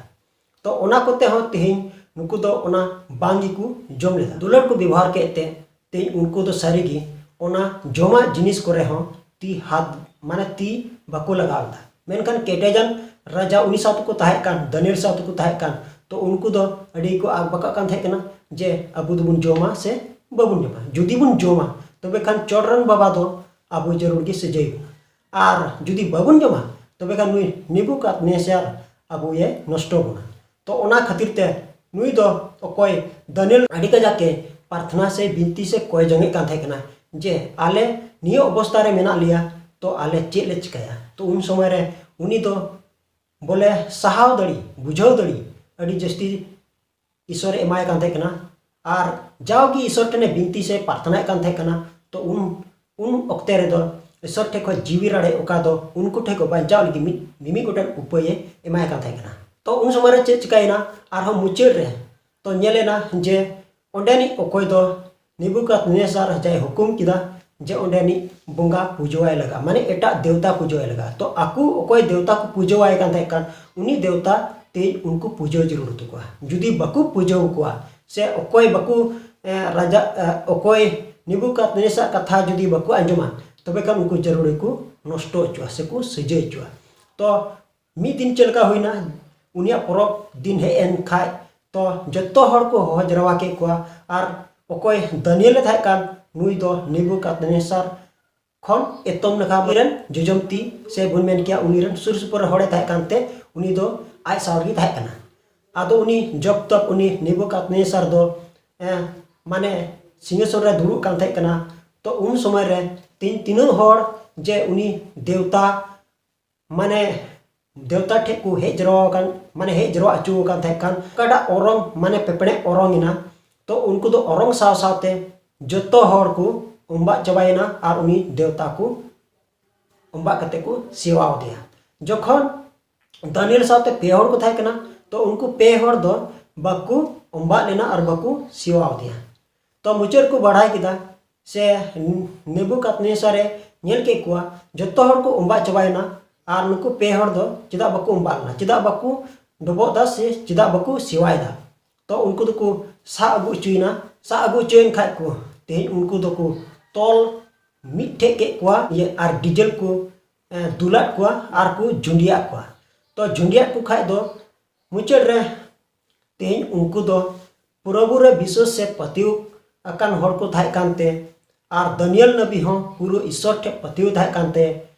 ᱛᱚ ᱚᱱᱟ ᱠᱚᱛᱮ ᱦᱚᱸ ᱛᱮᱦᱮᱧ ᱱᱩᱠᱩ ᱫᱚ ᱚᱱᱟ ᱵᱟᱝ ᱜᱮᱠᱚ ᱡᱚᱢ ᱞᱮᱫᱟ᱾ ᱫᱩᱞᱟᱹᱲ ᱠᱚ ᱵᱮᱵᱚᱦᱟᱨ ᱠᱮᱫ ᱛᱮ ᱛᱮᱦᱮᱧ ᱩᱱᱠᱩ ᱫᱚ ᱥᱟᱹᱨᱤᱜᱮ ᱚᱱᱟ ᱡᱚᱢᱟᱜ ᱡᱤᱱᱤᱥ ᱠᱚᱨᱮ ᱦᱚᱸ ᱛᱤ ᱦᱟᱛ, ᱢᱟᱱᱮ ᱛᱤ ᱵᱟᱠᱚ ᱞᱟᱜᱟᱣ ᱞᱮᱫᱟ᱾ ᱢᱮᱱᱠᱷᱟᱱ ᱠᱮᱴᱮᱡᱟᱱ ᱨᱟᱡᱟ ᱩᱱᱤ ᱥᱟᱶ ᱛᱮᱠᱚ ᱛᱟᱦᱮᱸ ᱠᱟᱱ, ᱫᱟᱱᱤᱭᱮᱞ ᱥᱟᱶ ᱛᱮᱠᱚ ᱛᱟᱦᱮᱸ ᱠᱟᱱ, ᱛᱚ ᱩᱱᱠᱩ ᱫᱚ ᱟᱹᱰᱤ ᱠᱚ ᱟᱠᱵᱟᱠᱟᱜ ᱠᱟᱱ ᱛᱟᱦᱮᱸ ᱠᱟᱱᱟ ᱡᱮ ᱟᱵᱚ ᱫᱚᱵᱚᱱ ᱡᱚᱢᱟ ᱥᱮ ᱵᱟᱵᱚᱱ ᱡᱚᱢᱟ᱾ ᱡᱩᱫᱤ ᱵᱚᱱ ᱡᱚᱢᱟ, ᱛᱚᱵᱮ ᱠᱷᱟᱱ ᱪᱚᱴ ᱨᱮᱱ ᱵᱟᱵᱟ ᱫᱚ ᱟᱵᱚ ᱡᱟᱹᱨᱩᱲ ᱜᱮ ᱥᱟᱹᱡᱟᱹᱭ ᱵᱚᱱᱟ, ᱟᱨ ᱡᱩᱫᱤ ᱵᱟᱵᱚᱱ ᱡᱚᱢᱟ, ᱛᱚᱵᱮ ᱠᱷᱟᱱ ᱱᱩᱭ ᱱᱮᱵᱩᱠᱟᱫᱱᱮᱥᱟᱨ ᱟᱵᱚᱭᱮ ᱱᱚᱥᱴᱚ ᱵᱚᱱᱟ᱾ ᱛᱚ ᱚᱱᱟ ᱠᱷᱟᱹᱛᱤᱨ ᱛᱮ ᱱᱩᱭ ᱫᱚ ᱚᱠᱚᱭ ᱫᱟᱱᱤᱭᱮᱞ ᱟᱹᱰᱤ ᱠᱟᱡᱟᱠ ᱮ ᱯᱨᱟᱨᱛᱷᱱᱟ ᱥᱮ ᱵᱤᱱᱛᱤ ᱥᱮ ᱠᱚᱭ ᱡᱚᱝᱮᱫ ᱠᱟᱱ ᱛᱟᱦᱮᱸ ᱠᱟᱱᱟ ᱡᱮ ᱟᱞᱮ ᱱᱤᱭᱟᱹ ᱚᱵᱚᱥᱛᱟ ᱨᱮ ᱢᱮᱱᱟᱜ ᱞᱮᱭᱟ, ᱛᱚ ᱟᱞᱮ ᱪᱮᱫ ᱞᱮ ᱪᱤᱠᱟᱹᱭᱟ? ᱛᱚ ᱩᱱ ᱥᱚᱢᱚᱭ ᱨᱮ ᱩᱱᱤ ᱫᱚ ᱵᱚᱞᱮ ᱥᱟᱦᱟᱣ ᱫᱟᱲᱮ, ᱵᱩᱡᱷᱟᱹᱣ ᱫᱟᱲᱮ ᱟᱹᱰᱤ ᱡᱟᱹᱥᱛᱤ ᱤᱥᱚᱨᱮ ᱮᱢᱟᱭ ᱠᱟᱱ ᱛᱟᱦᱮᱸ ᱠᱟᱱᱟ᱾ ᱟᱨ ᱡᱟᱣᱜᱮ ᱤᱥᱚᱨ ᱴᱷᱮᱱᱮ ᱵᱤᱱᱛᱤ ᱥᱮ ᱯᱨᱟᱨᱛᱷᱱᱟᱭᱮᱫ ᱠᱟᱱ ᱛᱟᱦᱮᱸ ᱠᱟᱱᱟ, ᱛᱚ ᱩᱱ ᱩᱱ ᱚᱠᱛᱮ ᱨᱮᱫᱚ ᱤᱥᱚᱨ ᱴᱷᱮᱱ ᱠᱷᱚᱱ ᱡᱤᱣᱤ ᱨᱟᱲᱮᱡ ᱚᱠᱟ ᱫᱚ ᱩᱱᱠᱩ ᱴᱷᱮᱱ ᱠᱷᱚᱱ ᱵᱟᱧᱪᱟᱣ ᱞᱟᱹᱜᱤᱫ ᱢᱤᱫ ᱢᱤᱢᱤᱫ ᱜᱚᱴᱮᱱ ᱩᱯᱟᱹᱭᱮ ᱮᱢᱟᱭ ᱠᱟᱱ ᱛᱟᱦᱮᱸ ᱠᱟᱱᱟ᱾ ᱛᱚ ᱩᱱ ᱥᱚᱢᱚᱭ ᱨᱮ ᱪᱮᱫ ᱪᱤᱠᱟᱭᱮᱱᱟ? ᱟᱨᱦᱚᱸ ᱢᱩᱪᱟᱹᱫ ᱨᱮ ᱛᱚ ᱧᱮᱞᱮᱱᱟ ᱡᱮ ᱚᱸᱰᱮᱱᱤᱡ ᱚᱠᱚᱭ ᱫᱚ ᱱᱮᱵᱩᱠᱟᱫᱱᱮᱥᱟᱨ ᱨᱟᱡᱟᱭ ᱦᱩᱠᱩᱢ ᱠᱮᱫᱟ ᱡᱮ ᱚᱸᱰᱮᱱᱤᱡ ᱵᱚᱸᱜᱟ ᱯᱩᱡᱟᱹᱣᱟᱭ ᱞᱟᱜᱟᱜᱼᱟ, ᱢᱟᱱᱮ ᱮᱴᱟᱜ ᱫᱮᱣᱛᱟ ᱯᱩᱡᱟᱹᱣᱟᱭ ᱞᱟᱜᱟᱜᱼᱟ᱾ ᱛᱚ ᱟᱠᱚ ᱚᱠᱚᱭ ᱫᱮᱣᱛᱟ ᱠᱚ ᱯᱩᱡᱟᱹᱣᱟᱭ ᱠᱟᱱ ᱛᱟᱦᱮᱸ ᱠᱟᱱ, ᱩᱱᱤ ᱫᱮᱣᱛᱟ ᱛᱮ ᱩᱱᱠᱩ ᱯᱩᱡᱟᱹ ᱡᱟᱹᱨᱩᱲ ᱛᱟᱠᱚᱣᱟ᱾ ᱡᱩᱫᱤ ᱵᱟᱠᱚ ᱯᱩᱡᱟᱹᱣ ᱠᱚᱣᱟ ᱥᱮ ᱚᱠᱚᱭ ᱵᱟᱠᱚ, ᱮ, ᱨᱟᱡᱟ, ᱮ, ᱚᱠᱚᱭ ᱱᱮᱵᱩᱠᱟᱫᱱᱮᱥᱟᱨ ᱠᱟᱛᱷᱟ ᱡᱩᱫᱤ ᱵᱟᱠᱚ ᱟᱸᱡᱚᱢᱟ, ᱛᱚᱵᱮ ᱠᱷᱟᱱ ᱩᱱᱠᱩ ᱡᱟᱹᱨᱩᱲ ᱜᱮᱠᱚ ᱱᱚᱥᱴᱚ ᱦᱚᱪᱚᱜᱼᱟ ᱥᱮᱠᱚ ᱥᱟᱹᱡᱟᱹᱭ ᱦᱚᱪᱚᱜᱼᱟ᱾ ᱛᱚ ᱢᱤᱫ ᱫᱤᱱ ᱪᱮᱫ ᱞᱮᱠᱟ ᱦᱩᱭᱱᱟ, ᱩᱱᱤᱭᱟᱜ ᱯᱚᱨᱚᱵᱽ ᱫᱤᱱ ᱦᱮᱡ ᱮᱱ ᱠᱷᱟᱡ, ᱛᱚ ᱡᱚᱛᱚ ᱦᱚᱲ ᱠᱚ ᱦᱚᱦᱚ ᱡᱟᱨᱣᱟ ᱠᱮᱫ ᱠᱚᱣᱟ᱾ ᱟᱨ ᱚᱠᱚᱭ ᱫᱟᱱᱤᱭᱮᱞ ᱮ ᱛᱟᱦᱮᱸ ᱠᱟᱱ, ᱱᱩᱭ ᱫᱚ ᱱᱮᱵᱩᱠᱟᱫᱱᱮᱥᱟᱨ ᱠᱷᱚᱱ ᱮᱛᱚᱢ ᱱᱟᱠᱷᱟ ᱨᱮᱱ ᱡᱚᱡᱚᱢ ᱛᱤ ᱥᱮ ᱵᱚᱱ ᱢᱮᱱ ᱠᱮᱭᱟ ᱩᱱᱤ ᱨᱮᱱ ᱥᱩᱨ ᱥᱩᱯᱩᱨ ᱨᱮ ᱦᱚᱲᱮ ᱛᱟᱦᱮᱸ ᱠᱟᱱᱛᱮ ᱩᱱᱤ ᱫᱚ ᱟᱡ ᱥᱟᱶ ᱨᱮᱜᱮ ᱛᱟᱦᱮᱸ ᱠᱟᱱᱟ᱾ ᱟᱫᱚ ᱩᱱᱤ ᱡᱚᱵ ᱛᱚᱵ ᱩᱱᱤ ᱱᱮᱵᱩᱠᱟᱫᱱᱮᱥᱟᱨ ᱫᱚ, ᱮ, ᱢᱟᱱᱮ ᱥᱤᱝᱦᱟᱥᱚᱱ ᱨᱮ ᱫᱩᱲᱩᱵ ᱠᱟᱱ ᱛᱟᱦᱮᱸ ᱠᱟᱱᱟ᱾ ᱛᱚ ᱩᱱ ᱥᱚᱢᱚᱭ ᱨᱮ ᱛᱤᱱ ᱛᱤᱱᱟᱹᱜ ᱦᱚᱲ ᱡᱮ ᱩᱱᱤ ᱫᱮᱣᱛᱟ ᱢᱟᱱᱮ ᱫᱮᱣᱛᱟ ᱴᱷᱮᱡ ᱠᱚ ᱦᱮᱡ ᱡᱟᱨᱣᱟ ᱟᱠᱟᱱ, ᱢᱟᱱᱮ ᱦᱮᱡ ᱡᱟᱨᱣᱟ ᱦᱚᱪᱚ ᱟᱠᱟᱱ ᱛᱟᱦᱮᱸ ᱠᱟᱱ, ᱚᱠᱟᱴᱟᱜ ᱚᱨᱚᱝ ᱢᱟᱱᱮ ᱯᱮᱯᱲᱮᱡ ᱚᱨᱚᱝ ᱮᱱᱟ, ᱛᱚ ᱩᱱᱠᱩ ᱫᱚ ᱚᱨᱚᱝ ᱥᱟᱶ ᱥᱟᱶᱛᱮ ᱡᱚᱛᱚ ᱦᱚᱲ ᱠᱚ ᱚᱢᱵᱟᱜ ᱪᱟᱵᱟᱭᱮᱱᱟ ᱟᱨ ᱩᱱᱤ ᱫᱮᱣᱛᱟ ᱠᱚ ᱚᱢᱵᱟᱜ ᱠᱟᱛᱮ ᱠᱚ ᱥᱮᱣᱟ ᱟᱫᱮᱭᱟ᱾ ᱡᱚᱠᱷᱚᱱ ᱫᱟᱱᱤᱭᱮᱞ ᱥᱟᱶᱛᱮ ᱯᱮ ᱦᱚᱲ ᱠᱚ ᱛᱟᱦᱮᱸ ᱠᱟᱱᱟ, ᱛᱚ ᱩᱱᱠᱩ ᱯᱮ ᱦᱚᱲ ᱫᱚ ᱵᱟᱠᱚ ᱚᱢᱵᱟᱜ ᱞᱮᱱᱟ ᱟᱨ ᱵᱟᱠᱚ ᱥᱮᱣᱟ ᱟᱫᱮᱭᱟ᱾ ᱛᱚ ᱢᱩᱪᱟᱹᱫ ᱨᱮᱠᱚ ᱵᱟᱲᱟᱭ ᱠᱮᱫᱟ ᱥᱮ ᱱᱮᱵᱩᱠᱟᱫᱱᱮᱥᱟᱨ ᱮ ᱧᱮᱞ ᱠᱮᱫ ᱠᱚᱣᱟ, ᱡᱚᱛᱚ ᱦᱚᱲ ᱠᱚ ᱚᱢᱵᱟᱜ ᱪᱟᱵᱟᱭᱮᱱᱟ, ᱟᱨ ᱱᱩᱠᱩ ᱯᱮ ᱦᱚᱲ ᱫᱚ ᱪᱮᱫᱟᱜ ᱵᱟᱠᱚ ᱩᱢ ᱵᱟᱞ ᱮᱱᱟ, ᱪᱮᱫᱟᱜ ᱵᱟᱠᱚ ᱰᱚᱵᱚᱜ ᱮᱫᱟ ᱥᱮ ᱪᱮᱫᱟᱜ ᱵᱟᱠᱚ ᱥᱮᱣᱟᱭᱮᱫᱟ? ᱛᱚ ᱩᱱᱠᱩ ᱫᱚᱠᱚ ᱥᱟᱵ ᱟᱹᱜᱩ ᱦᱚᱪᱚᱭᱮᱱᱟ᱾ ᱥᱟᱵ ᱟᱹᱜᱩ ᱦᱚᱪᱚᱭᱮᱱ ᱠᱷᱟᱡ ᱠᱚ, ᱛᱮᱦᱮᱧ ᱩᱱᱠᱩ ᱫᱚᱠᱚ ᱛᱚᱞ ᱢᱤᱫ ᱴᱷᱮᱡ ᱠᱮᱫ ᱠᱚᱣᱟ, ᱤᱭᱟᱹ, ᱟᱨ ᱰᱤᱡᱮᱞ ᱠᱚ, ᱮ, ᱫᱩᱞᱟᱫ ᱠᱚᱣᱟ ᱟᱨ ᱠᱚ ᱡᱩᱸᱰᱤᱭᱟᱫ ᱠᱚᱣᱟ᱾ ᱛᱚ ᱡᱩᱸᱰᱤᱭᱟᱫ ᱠᱚ ᱠᱷᱟᱡ ᱫᱚ ᱢᱩᱪᱟᱹᱫ ᱨᱮ ᱛᱮᱦᱮᱧ ᱩᱱᱠᱩ ᱫᱚ ᱯᱨᱚᱵᱷᱩ ᱨᱮ ᱵᱤᱥᱣᱟᱥ ᱥᱮ ᱯᱟᱹᱛᱭᱟᱹᱣ ᱟᱠᱟᱱ ᱦᱚᱲ ᱠᱚ ᱛᱟᱦᱮᱸ ᱠᱟᱱᱛᱮ, ᱟᱨ ᱫᱟᱱᱤᱭᱮᱞ ᱱᱟᱵᱤ ᱦᱚᱸ ᱯᱩᱨᱟᱹ ᱤᱥᱥᱚᱨ ᱴᱷᱮᱱ ᱯᱟᱹᱛᱭᱟᱹᱣ ᱛᱟᱦᱮᱸ ᱠᱟᱱᱛᱮ,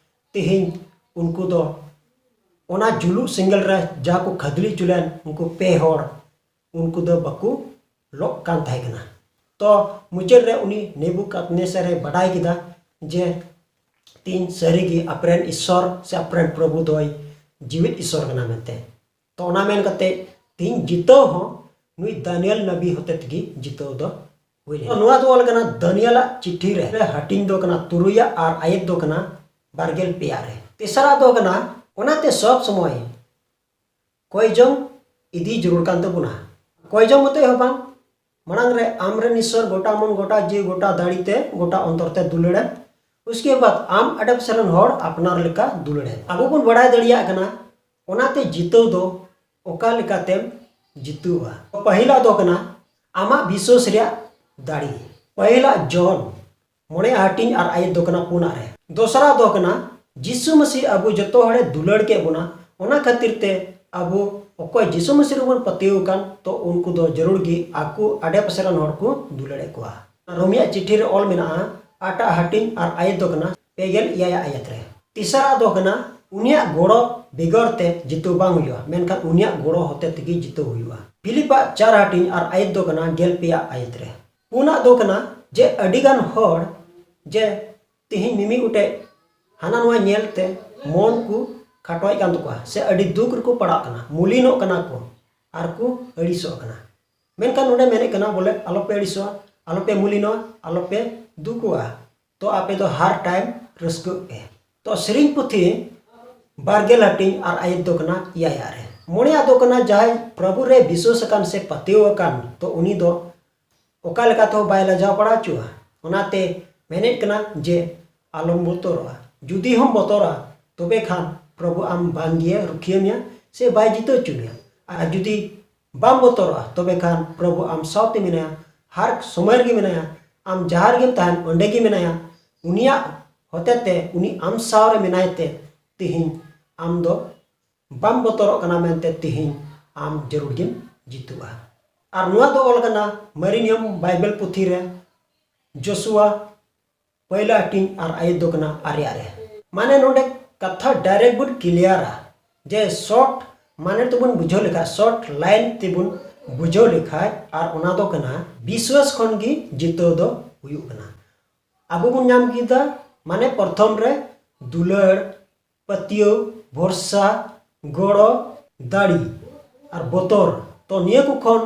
ᱛᱮᱦᱮᱧ ᱩᱱᱠᱩ ᱫᱚ ᱚᱱᱟ ᱡᱩᱞᱩᱜ ᱥᱮᱸᱜᱮᱞ ᱨᱮ ᱡᱟᱦᱟᱸ ᱠᱚ ᱠᱷᱟᱫᱽᱞᱤ ᱦᱚᱪᱚ ᱞᱮᱱ ᱩᱱᱠᱩ ᱯᱮ ᱦᱚᱲ, ᱩᱱᱠᱩ ᱫᱚ ᱵᱟᱠᱚ ᱞᱚᱜ ᱠᱟᱱ ᱛᱟᱦᱮᱸ ᱠᱟᱱᱟ᱾ ᱛᱚ ᱢᱩᱪᱟᱹᱫ ᱨᱮ ᱩᱱᱤ ᱱᱮᱵᱩᱠᱟᱫᱱᱮᱥᱟᱨ ᱮ ᱵᱟᱰᱟᱭ ᱠᱮᱫᱟ ᱡᱮ ᱛᱤᱦᱤᱧ ᱥᱟᱹᱨᱤᱜᱮ ᱟᱯᱮᱨᱮᱱ ᱤᱥᱥᱚᱨ ᱥᱮ ᱟᱯᱮᱨᱮᱱ ᱯᱨᱚᱵᱷᱩ ᱫᱚᱭ ᱡᱤᱣᱤᱫ ᱤᱥᱥᱚᱨ ᱠᱟᱱᱟ ᱢᱮᱱᱛᱮ᱾ ᱛᱚ ᱚᱱᱟ ᱢᱮᱱ ᱠᱟᱛᱮ ᱛᱤᱦᱤᱧ ᱡᱤᱛᱟᱹᱣ ᱦᱚᱸ ᱱᱩᱭ ᱫᱟᱱᱤᱭᱮᱞ ᱱᱟᱵᱤ ᱦᱚᱛᱮ ᱛᱮᱜᱮ ᱡᱤᱛᱟᱹᱣ ᱫᱚ ᱦᱩᱭ ᱞᱮᱱᱟ᱾ ᱱᱚᱣᱟ ᱫᱚ ᱚᱞ ᱠᱟᱱᱟ ᱫᱟᱱᱤᱭᱮᱞᱟᱜ ᱪᱤᱴᱷᱤ ᱨᱮ, ᱦᱟᱹᱴᱤᱧ ᱫᱚ ᱠᱟᱱᱟ ᱛᱩᱨᱩᱭᱟᱜ ᱟᱨ ᱟᱭᱮᱛ ᱫᱚ ᱠᱟᱱᱟ ᱵᱟᱨᱜᱮᱞ ᱯᱮᱭᱟ ᱨᱮ᱾ ᱛᱮᱥᱟᱨᱟᱜ ᱫᱚ ᱠᱟᱱᱟ, ᱚᱱᱟᱛᱮ ᱥᱚᱵ ᱥᱚᱢᱚᱭ ᱠᱚᱭ ᱡᱚᱝ ᱤᱫᱤ ᱡᱟᱹᱨᱩᱲ ᱠᱟᱱ ᱛᱟᱵᱚᱱᱟ᱾ ᱠᱚᱭ ᱡᱚᱝ ᱢᱚᱛᱚᱡ ᱦᱚᱸ ᱵᱟᱝ, ᱢᱟᱲᱟᱝ ᱨᱮ ᱟᱢᱨᱮᱱ ᱤᱥᱥᱚᱨ ᱜᱚᱴᱟ ᱢᱚᱱ, ᱜᱚᱴᱟ ᱡᱤᱣᱤ, ᱜᱚᱴᱟ ᱫᱟᱲᱮ ᱛᱮ, ᱜᱚᱴᱟ ᱚᱱᱛᱚᱨ ᱛᱮ ᱫᱩᱞᱟᱹᱲᱮᱢ᱾ ᱩᱥᱠᱮ ᱵᱟᱫ ᱟᱢ ᱟᱰᱮ ᱯᱟᱥᱮ ᱨᱮᱱ ᱦᱚᱲ ᱟᱯᱱᱟᱨ ᱞᱮᱠᱟ ᱫᱩᱞᱟᱹᱲᱮᱢ᱾ ᱟᱵᱚ ᱵᱚᱱ ᱵᱟᱲᱟᱭ ᱫᱟᱲᱮᱭᱟᱜ ᱠᱟᱱᱟ, ᱚᱱᱟᱛᱮ ᱡᱤᱛᱟᱹᱣ ᱫᱚ ᱚᱠᱟ ᱞᱮᱠᱟᱛᱮᱢ ᱡᱤᱛᱟᱹᱣᱟ? ᱯᱟᱹᱦᱤᱞᱟᱜ ᱫᱚ ᱠᱟᱱᱟ ᱟᱢᱟᱜ ᱵᱤᱥᱣᱟᱥ ᱨᱮᱭᱟᱜ ᱫᱟᱲᱮ᱾ ᱯᱟᱹᱦᱤᱞᱟᱜ ᱡᱚᱱ ᱢᱚᱬᱮ ᱦᱟᱹᱴᱤᱧ ᱟᱨ ᱟᱭᱮᱛ ᱫᱚ ᱠᱟᱱᱟ ᱯᱩᱱᱟᱜ ᱨᱮ᱾ ᱫᱚᱥᱨᱟ ᱫᱚ ᱠᱟᱱᱟ, ᱡᱤᱥᱩ ᱢᱟᱹᱥᱤ ᱟᱵᱚ ᱡᱚᱛᱚ ᱦᱚᱲᱮ ᱫᱩᱞᱟᱹᱲ ᱠᱮᱫ ᱵᱚᱱᱟ, ᱚᱱᱟ ᱠᱷᱟᱹᱛᱤᱨ ᱛᱮ ᱟᱵᱚ ᱚᱠᱚᱭ ᱡᱤᱥᱩ ᱢᱟᱹᱥᱤ ᱨᱮᱵᱚᱱ ᱯᱟᱹᱛᱭᱟᱹᱣ ᱟᱠᱟᱱ, ᱛᱚ ᱩᱱᱠᱩ ᱫᱚ ᱡᱟᱹᱨᱩᱲ ᱜᱮ ᱟᱠᱚ ᱟᱰᱮ ᱯᱟᱥᱮ ᱨᱮᱱ ᱦᱚᱲ ᱠᱚ ᱫᱩᱞᱟᱹᱲᱮᱫ ᱠᱚᱣᱟ᱾ ᱨᱳᱢᱤᱭᱟᱜ ᱪᱤᱴᱷᱤ ᱨᱮ ᱚᱞ ᱢᱮᱱᱟᱜᱼᱟ, ᱟᱴᱟᱜ ᱦᱟᱹᱴᱤᱧ ᱟᱨ ᱟᱭᱮᱛ ᱫᱚ ᱠᱟᱱᱟ ᱯᱮᱜᱮᱞ ᱮᱭᱟᱭ ᱟᱭᱮᱛ ᱨᱮ᱾ ᱛᱮᱥᱟᱨᱟᱜ ᱫᱚ ᱠᱟᱱᱟ, ᱩᱱᱤᱭᱟᱜ ᱜᱚᱲᱚ ᱵᱮᱜᱚᱨ ᱛᱮ ᱡᱤᱛᱟᱹᱣ ᱵᱟᱝ ᱦᱩᱭᱩᱜᱼᱟ, ᱢᱮᱱᱠᱷᱟᱱ ᱩᱱᱤᱭᱟᱜ ᱜᱚᱲᱚ ᱦᱚᱛᱮ ᱛᱮᱜᱮ ᱡᱤᱛᱟᱹᱣ ᱦᱩᱭᱩᱜᱼᱟ᱾ ᱯᱷᱤᱞᱤᱯᱟᱜ ᱪᱟᱨ ᱦᱟᱹᱴᱤᱧ ᱟᱨ ᱟᱭᱮᱛ ᱫᱚ ᱠᱟᱱᱟ ᱜᱮᱞ ᱯᱮᱭᱟ ᱟᱭᱮᱛ ᱨᱮ᱾ ᱯᱩᱱᱟᱜ ᱫᱚ ᱠᱟᱱᱟ ᱡᱮ ᱟᱹᱰᱤᱜᱟᱱ ᱦᱚᱲ ᱡᱮ ᱛᱤᱦᱤᱧ ᱢᱤᱢᱤᱫ ᱜᱚᱴᱮᱡ ᱦᱟᱱᱟ ᱱᱚᱣᱟ ᱧᱮᱞ ᱛᱮ ᱢᱚᱱ ᱠᱚ ᱠᱷᱟᱴᱚᱭᱮᱫ ᱠᱟᱱ ᱛᱟᱠᱚᱣᱟ ᱥᱮ ᱟᱹᱰᱤ ᱫᱩᱠ ᱨᱮᱠᱚ ᱯᱟᱲᱟᱜ ᱠᱟᱱᱟ, ᱢᱩᱞᱤᱱᱚᱜ ᱠᱟᱱᱟ ᱠᱚ ᱟᱨ ᱠᱚ ᱟᱹᱲᱤᱥᱚᱜ ᱠᱟᱱᱟ᱾ ᱢᱮᱱᱠᱷᱟᱱ ᱱᱚᱰᱮ ᱢᱮᱱᱮᱫ ᱠᱟᱱᱟ ᱵᱚᱞᱮ ᱟᱞᱚᱯᱮ ᱟᱹᱲᱤᱥᱚᱜᱼᱟ, ᱟᱞᱚᱯᱮ ᱢᱩᱞᱤᱱᱚᱜᱼᱟ, ᱟᱞᱚᱯᱮ ᱫᱩᱠᱩᱜᱼᱟ᱾ ᱛᱚ ᱟᱯᱮ ᱫᱚ ᱦᱟᱨ ᱴᱟᱭᱤᱢ ᱨᱟᱹᱥᱠᱟᱹᱜ ᱯᱮ᱾ ᱛᱚ ᱥᱮᱨᱮᱧ ᱯᱩᱛᱷᱤ ᱵᱟᱨᱜᱮᱞ ᱦᱟᱹᱴᱤᱧ ᱟᱨ ᱟᱭᱮᱛ ᱫᱚ ᱠᱟᱱᱟ ᱮᱭᱟᱭᱟᱜ ᱨᱮ᱾ ᱢᱚᱬᱮᱭᱟᱜ ᱫᱚ ᱠᱟᱱᱟ ᱡᱟᱦᱟᱸᱭ ᱯᱨᱚᱵᱷᱩ ᱨᱮ ᱵᱤᱥᱣᱟᱥ ᱟᱠᱟᱱ ᱥᱮ ᱯᱟᱹᱛᱭᱟᱹᱣ ᱟᱠᱟᱱ, ᱛᱚ ᱩᱱᱤ ᱫᱚ ᱚᱠᱟ ᱞᱮᱠᱟ ᱛᱮᱦᱚᱸ ᱵᱟᱭ ᱞᱟᱡᱟᱣ ᱯᱟᱲᱟ ᱦᱚᱪᱚᱜᱼᱟ᱾ ᱚᱱᱟᱛᱮ ᱢᱮᱱᱮᱫ ᱠᱟᱱᱟ ᱡᱮ ᱟᱞᱚᱢ ᱵᱚᱛᱚᱨᱚᱜᱼᱟ᱾ ᱡᱩᱫᱤ ᱦᱚᱸᱢ ᱵᱚᱛᱚᱨᱟ, ᱛᱚᱵᱮ ᱠᱷᱟᱱ ᱯᱨᱚᱵᱷᱩ ᱟᱢ ᱵᱟᱝ ᱜᱮ ᱨᱩᱠᱷᱤᱭᱟᱹ ᱢᱮᱭᱟ ᱥᱮ ᱵᱟᱭ ᱡᱤᱛᱟᱹᱣ ᱦᱚᱪᱚ ᱢᱮᱭᱟ᱾ ᱟᱨ ᱡᱩᱫᱤ ᱵᱟᱢ ᱵᱚᱛᱚᱨᱚᱜᱼᱟ, ᱛᱚᱵᱮ ᱠᱷᱟᱱ ᱯᱨᱚᱵᱷᱩ ᱟᱢ ᱥᱟᱶᱛᱮ ᱢᱮᱱᱟᱭᱟ, ᱦᱟᱨ ᱥᱚᱢᱚᱭ ᱨᱮᱜᱮ ᱢᱮᱱᱟᱭᱟ, ᱟᱢ ᱡᱟᱦᱟᱸ ᱨᱮᱜᱮᱢ ᱛᱟᱦᱮᱱ ᱚᱸᱰᱮ ᱜᱮ ᱢᱮᱱᱟᱭᱟ᱾ ᱩᱱᱤᱭᱟᱜ ᱦᱚᱛᱮᱛᱮ, ᱩᱱᱤ ᱟᱢ ᱥᱟᱶ ᱨᱮ ᱢᱮᱱᱟᱭ ᱛᱮ ᱛᱮᱦᱮᱧ ᱟᱢ ᱫᱚ ᱵᱟᱢ ᱵᱚᱛᱚᱨᱚᱜ ᱠᱟᱱᱟ ᱢᱮᱱᱛᱮ ᱛᱮᱦᱮᱧ ᱟᱢ ᱡᱟᱹᱨᱩᱲ ᱜᱮᱢ ᱡᱤᱛᱩᱜᱼᱟ᱾ ᱟᱨ ᱱᱚᱣᱟ ᱫᱚ ᱚᱞ ᱠᱟᱱᱟ ᱢᱟᱨᱮ ᱱᱤᱭᱚᱢ ᱵᱟᱭᱵᱮᱞ ᱯᱩᱛᱷᱤ ᱨᱮ, ᱡᱚᱥᱩᱣᱟ ᱯᱟᱹᱭᱞᱟ ᱦᱟᱹᱴᱤᱧ ᱟᱨ ᱟᱭᱟᱛ ᱫᱚ ᱠᱟᱱᱟ ᱟᱨᱮ ᱟᱨᱮ᱾ ᱢᱟᱱᱮ ᱱᱚᱰᱮ ᱠᱟᱛᱷᱟ ᱰᱟᱭᱨᱮᱠᱴ ᱵᱚᱱ ᱠᱞᱤᱭᱟᱨᱟ ᱡᱮ ᱥᱚᱨᱴ ᱢᱟᱱᱮ ᱛᱮᱵᱚᱱ ᱵᱩᱡᱷᱟᱹᱣ ᱞᱮᱠᱷᱟᱡ, ᱥᱚᱨᱴ ᱞᱟᱭᱤᱱ ᱛᱮᱵᱚᱱ ᱵᱩᱡᱷᱟᱹᱣ ᱞᱮᱠᱷᱟᱡ, ᱟᱨ ᱚᱱᱟ ᱫᱚ ᱠᱟᱱᱟ ᱵᱤᱥᱣᱟᱥ ᱠᱷᱚᱱ ᱜᱮ ᱡᱤᱛᱟᱹᱣ ᱫᱚ ᱦᱩᱭᱩᱜ ᱠᱟᱱᱟ᱾ ᱟᱵᱚ ᱵᱚᱱ ᱧᱟᱢ ᱠᱮᱫᱟ ᱢᱟᱱᱮ ᱯᱨᱚᱛᱷᱚᱢ ᱨᱮ ᱫᱩᱞᱟᱹᱲ, ᱯᱟᱹᱛᱭᱟᱹᱣ, ᱵᱷᱚᱨᱥᱟ, ᱜᱚᱲᱚ, ᱫᱟᱲᱮ ᱟᱨ ᱵᱚᱛᱚᱨ᱾ ᱛᱚ ᱱᱤᱭᱟᱹ ᱠᱚ ᱠᱷᱚᱱ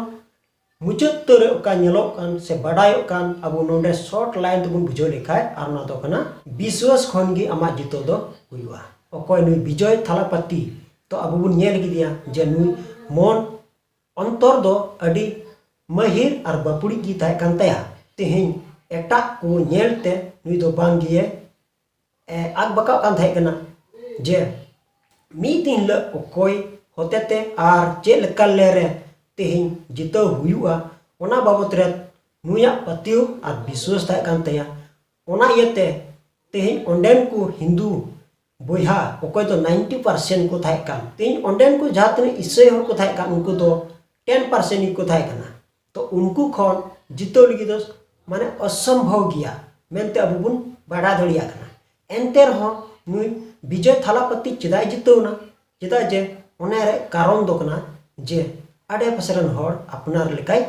ᱢᱩᱪᱟᱹᱫ ᱩᱛᱟᱹᱨ ᱨᱮ ᱚᱠᱟ ᱧᱮᱞᱚᱜ ᱠᱟᱱ ᱥᱮ ᱵᱟᱰᱟᱭᱚᱜ ᱠᱟᱱ, ᱟᱵᱚ ᱱᱚᱰᱮ ᱥᱚᱨᱴ ᱞᱟᱭᱤᱱ ᱛᱮᱵᱚᱱ ᱵᱩᱡᱷᱟᱹᱣ ᱞᱮᱠᱷᱟᱡ, ᱟᱨ ᱚᱱᱟ ᱫᱚ ᱠᱟᱱᱟ ᱵᱤᱥᱣᱟᱥ ᱠᱷᱚᱱ ᱜᱮ ᱟᱢᱟᱜ ᱡᱤᱛᱟᱹᱣ ᱫᱚ ᱦᱩᱭᱩᱜᱼᱟ᱾ ᱚᱠᱚᱭ ᱱᱩᱭ ᱵᱤᱡᱚᱭ ᱛᱷᱟᱞᱟᱯᱟᱛᱤ, ᱛᱚ ᱟᱵᱚ ᱵᱚᱱ ᱧᱮᱞ ᱠᱮᱫᱮᱭᱟ ᱡᱮ ᱱᱩᱭ ᱢᱚᱱ ᱚᱱᱛᱚᱨ ᱫᱚ ᱟᱹᱰᱤ ᱢᱟᱹᱦᱤᱨ ᱟᱨ ᱵᱟᱹᱯᱩᱲᱤᱡ ᱜᱮ ᱛᱟᱦᱮᱸ ᱠᱟᱱ ᱛᱟᱭᱟ᱾ ᱛᱮᱦᱮᱧ ᱮᱴᱟᱜ ᱠᱚ ᱧᱮᱞ ᱛᱮ ᱱᱩᱭ ᱫᱚ ᱵᱟᱝ ᱜᱮ ᱮ, ᱟᱠ ᱵᱟᱠᱟᱜ ᱠᱟᱱ ᱛᱟᱦᱮᱸ ᱠᱟᱱᱟ ᱡᱮ ᱢᱤᱫ ᱫᱤᱱ ᱦᱤᱞᱳᱜ ᱚᱠᱚᱭ ᱦᱚᱛᱮᱛᱮ ᱟᱨ ᱪᱮᱫ ᱞᱮᱠᱟ ᱞᱮᱨᱮ ᱛᱮᱦᱮᱧ ᱡᱤᱛᱟᱹᱣ ᱦᱩᱭᱩᱜᱼᱟ, ᱚᱱᱟ ᱵᱟᱵᱚᱛ ᱨᱮ ᱱᱩᱭᱟᱜ ᱯᱟᱹᱛᱭᱟᱹᱣ ᱟᱨ ᱵᱤᱥᱣᱟᱥ ᱛᱟᱦᱮᱸ ᱠᱟᱱ ᱛᱟᱭᱟ᱾ ᱚᱱᱟ ᱤᱭᱟᱹᱛᱮ ᱛᱮᱦᱮᱧ ᱚᱸᱰᱮᱱ ᱠᱚ ᱦᱤᱱᱫᱩ ᱵᱚᱭᱦᱟ ᱚᱠᱚᱭ ᱫᱚ ᱱᱟᱭᱤᱱᱴᱤ ᱯᱟᱨᱥᱮᱱᱴ ᱠᱚ ᱛᱟᱦᱮᱸ ᱠᱟᱱ, ᱛᱮᱦᱮᱧ ᱚᱸᱰᱮᱱ ᱠᱚ ᱡᱟᱦᱟᱸ ᱛᱤᱱᱟᱹᱜ ᱤᱥᱟᱹᱭ ᱦᱚᱲ ᱠᱚ ᱛᱟᱦᱮᱸ ᱠᱟᱱ, ᱩᱱᱠᱩ ᱫᱚ ᱴᱮᱱ ᱯᱟᱨᱥᱮᱱᱴ ᱜᱮᱠᱚ ᱛᱟᱦᱮᱸ ᱠᱟᱱᱟ᱾ ᱛᱚ ᱩᱱᱠᱩ ᱠᱷᱚᱱ ᱡᱤᱛᱟᱹᱣ ᱞᱟᱹᱜᱤᱫ ᱫᱚ ᱢᱟᱱᱮ ᱚᱥᱚᱢᱵᱷᱚᱵ ᱜᱮᱭᱟ ᱢᱮᱱᱛᱮ ᱟᱵᱚ ᱵᱚᱱ ᱵᱟᱰᱟᱭ ᱫᱟᱲᱮᱭᱟᱜ ᱠᱟᱱᱟ᱾ ᱮᱱᱛᱮ ᱨᱮᱦᱚᱸ ᱱᱩᱭ ᱵᱤᱡᱚᱭ ᱛᱷᱟᱞᱟᱯᱟᱛᱤ ᱪᱮᱫᱟᱜ ᱮ ᱡᱤᱛᱟᱹᱣ ᱮᱱᱟ? ᱪᱮᱫᱟᱜ ᱡᱮ ᱚᱱᱟ ᱨᱮ ᱠᱟᱨᱚᱱ ᱫᱚ ᱠᱟᱱᱟ ᱡᱮ ᱟᱰᱮ ᱯᱟᱥᱮ ᱨᱮᱱ ᱦᱚᱲ ᱟᱯᱱᱟᱨ ᱞᱮᱠᱟᱭ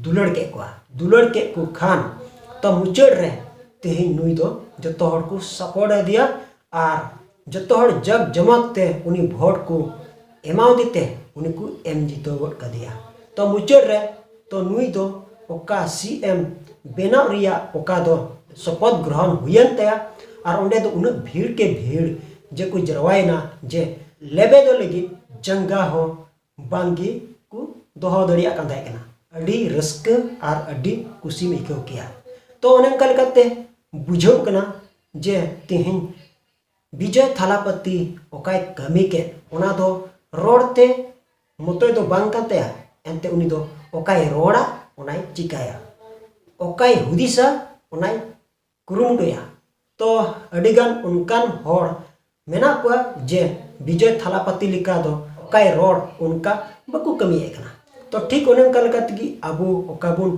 ᱫᱩᱞᱟᱹᱲ ᱠᱮᱫ ᱠᱚᱣᱟ᱾ ᱫᱩᱞᱟᱹᱲ ᱠᱮᱫ ᱠᱚ ᱠᱷᱟᱱ ᱛᱚ ᱢᱩᱪᱟᱹᱫ ᱨᱮ ᱛᱮᱦᱮᱧ ᱱᱩᱭ ᱫᱚ ᱡᱚᱛᱚ ᱦᱚᱲ ᱠᱚ ᱥᱟᱯᱳᱨᱴ ᱟᱫᱮᱭᱟ ᱟᱨ ᱡᱚᱛᱚ ᱦᱚᱲ ᱡᱟᱠ ᱡᱚᱢᱚᱠ ᱛᱮ ᱩᱱᱤ ᱵᱷᱳᱴ ᱠᱚ ᱮᱢᱟᱣᱫᱮ ᱛᱮ ᱩᱱᱤ ᱠᱚ ᱮᱢ ᱡᱤᱛᱟᱹᱣ ᱜᱚᱫ ᱠᱟᱫᱮᱭᱟ᱾ ᱛᱚ ᱢᱩᱪᱟᱹᱫ ᱨᱮ ᱛᱚ ᱱᱩᱭ ᱫᱚ ᱚᱠᱟ ᱥᱤ ᱮᱢ ᱵᱮᱱᱟᱣ ᱨᱮᱭᱟᱜ ᱚᱠᱟ ᱫᱚ ᱥᱚᱯᱚᱛ ᱜᱨᱚᱦᱚᱱ ᱦᱩᱭᱮᱱ ᱛᱟᱭᱟ, ᱟᱨ ᱚᱸᱰᱮ ᱫᱚ ᱩᱱᱟᱹᱜ ᱵᱷᱤᱲ ᱠᱮ ᱵᱷᱤᱲ ᱡᱮ ᱠᱚ ᱡᱟᱨᱣᱟᱭᱮᱱᱟ ᱡᱮ ᱞᱮᱵᱮᱫᱚᱜ ᱞᱟᱹᱜᱤᱫ ᱡᱟᱸᱜᱟ ᱦᱚᱸ ᱵᱟᱝ ᱜᱮ ᱠᱚ ᱫᱚᱦᱚ ᱫᱟᱲᱮᱭᱟᱜ ᱠᱟᱱ ᱛᱟᱦᱮᱸ ᱠᱟᱱᱟ᱾ ᱟᱹᱰᱤ ᱨᱟᱹᱥᱠᱟᱹ ᱟᱨ ᱟᱹᱰᱤ ᱠᱩᱥᱤᱢ ᱟᱹᱭᱠᱟᱹᱣ ᱠᱮᱭᱟ᱾ ᱛᱚ ᱚᱱᱮ ᱚᱱᱠᱟ ᱞᱮᱠᱟᱛᱮ ᱵᱩᱡᱷᱟᱹᱣ ᱠᱟᱱᱟ ᱡᱮ ᱛᱮᱦᱮᱧ ᱵᱤᱡᱚᱭ ᱛᱷᱟᱞᱟᱯᱟᱛᱤ ᱚᱠᱟᱭ ᱠᱟᱹᱢᱤ ᱠᱮᱫ, ᱚᱱᱟ ᱫᱚ ᱨᱚᱲ ᱛᱮ ᱢᱚᱛᱚᱡ ᱫᱚ ᱵᱟᱝ ᱠᱟᱱ ᱛᱟᱭᱟ᱾ ᱮᱱᱛᱮ ᱩᱱᱤ ᱫᱚ ᱚᱠᱟᱭ ᱨᱚᱲᱟ, ᱚᱱᱟᱭ ᱪᱤᱠᱟᱹᱭᱟ, ᱚᱠᱟᱭ ᱦᱩᱫᱤᱥᱟ, ᱚᱱᱟᱭ ᱠᱩᱨᱩᱢᱩᱴᱩᱭᱟ᱾ ᱛᱚ ᱟᱹᱰᱤᱜᱟᱱ ᱚᱱᱠᱟᱱ ᱦᱚᱲ ᱢᱮᱱᱟᱜ ᱠᱚᱣᱟ ᱡᱮ ᱵᱤᱡᱚᱭ ᱛᱷᱟᱞᱟᱯᱟᱛᱤ ᱞᱮᱠᱟ ᱫᱚ ᱚᱠᱟᱭ ᱨᱚᱲ ᱚᱱᱠᱟ ᱵᱟᱠᱚ ᱠᱟᱹᱢᱤᱭᱮᱫ ᱠᱟᱱᱟ᱾ ᱛᱚ ᱴᱷᱤᱠ ᱚᱱᱮ ᱚᱱᱠᱟ ᱞᱮᱠᱟ ᱛᱮᱜᱮ ᱟᱵᱚ ᱚᱠᱟ ᱵᱚᱱ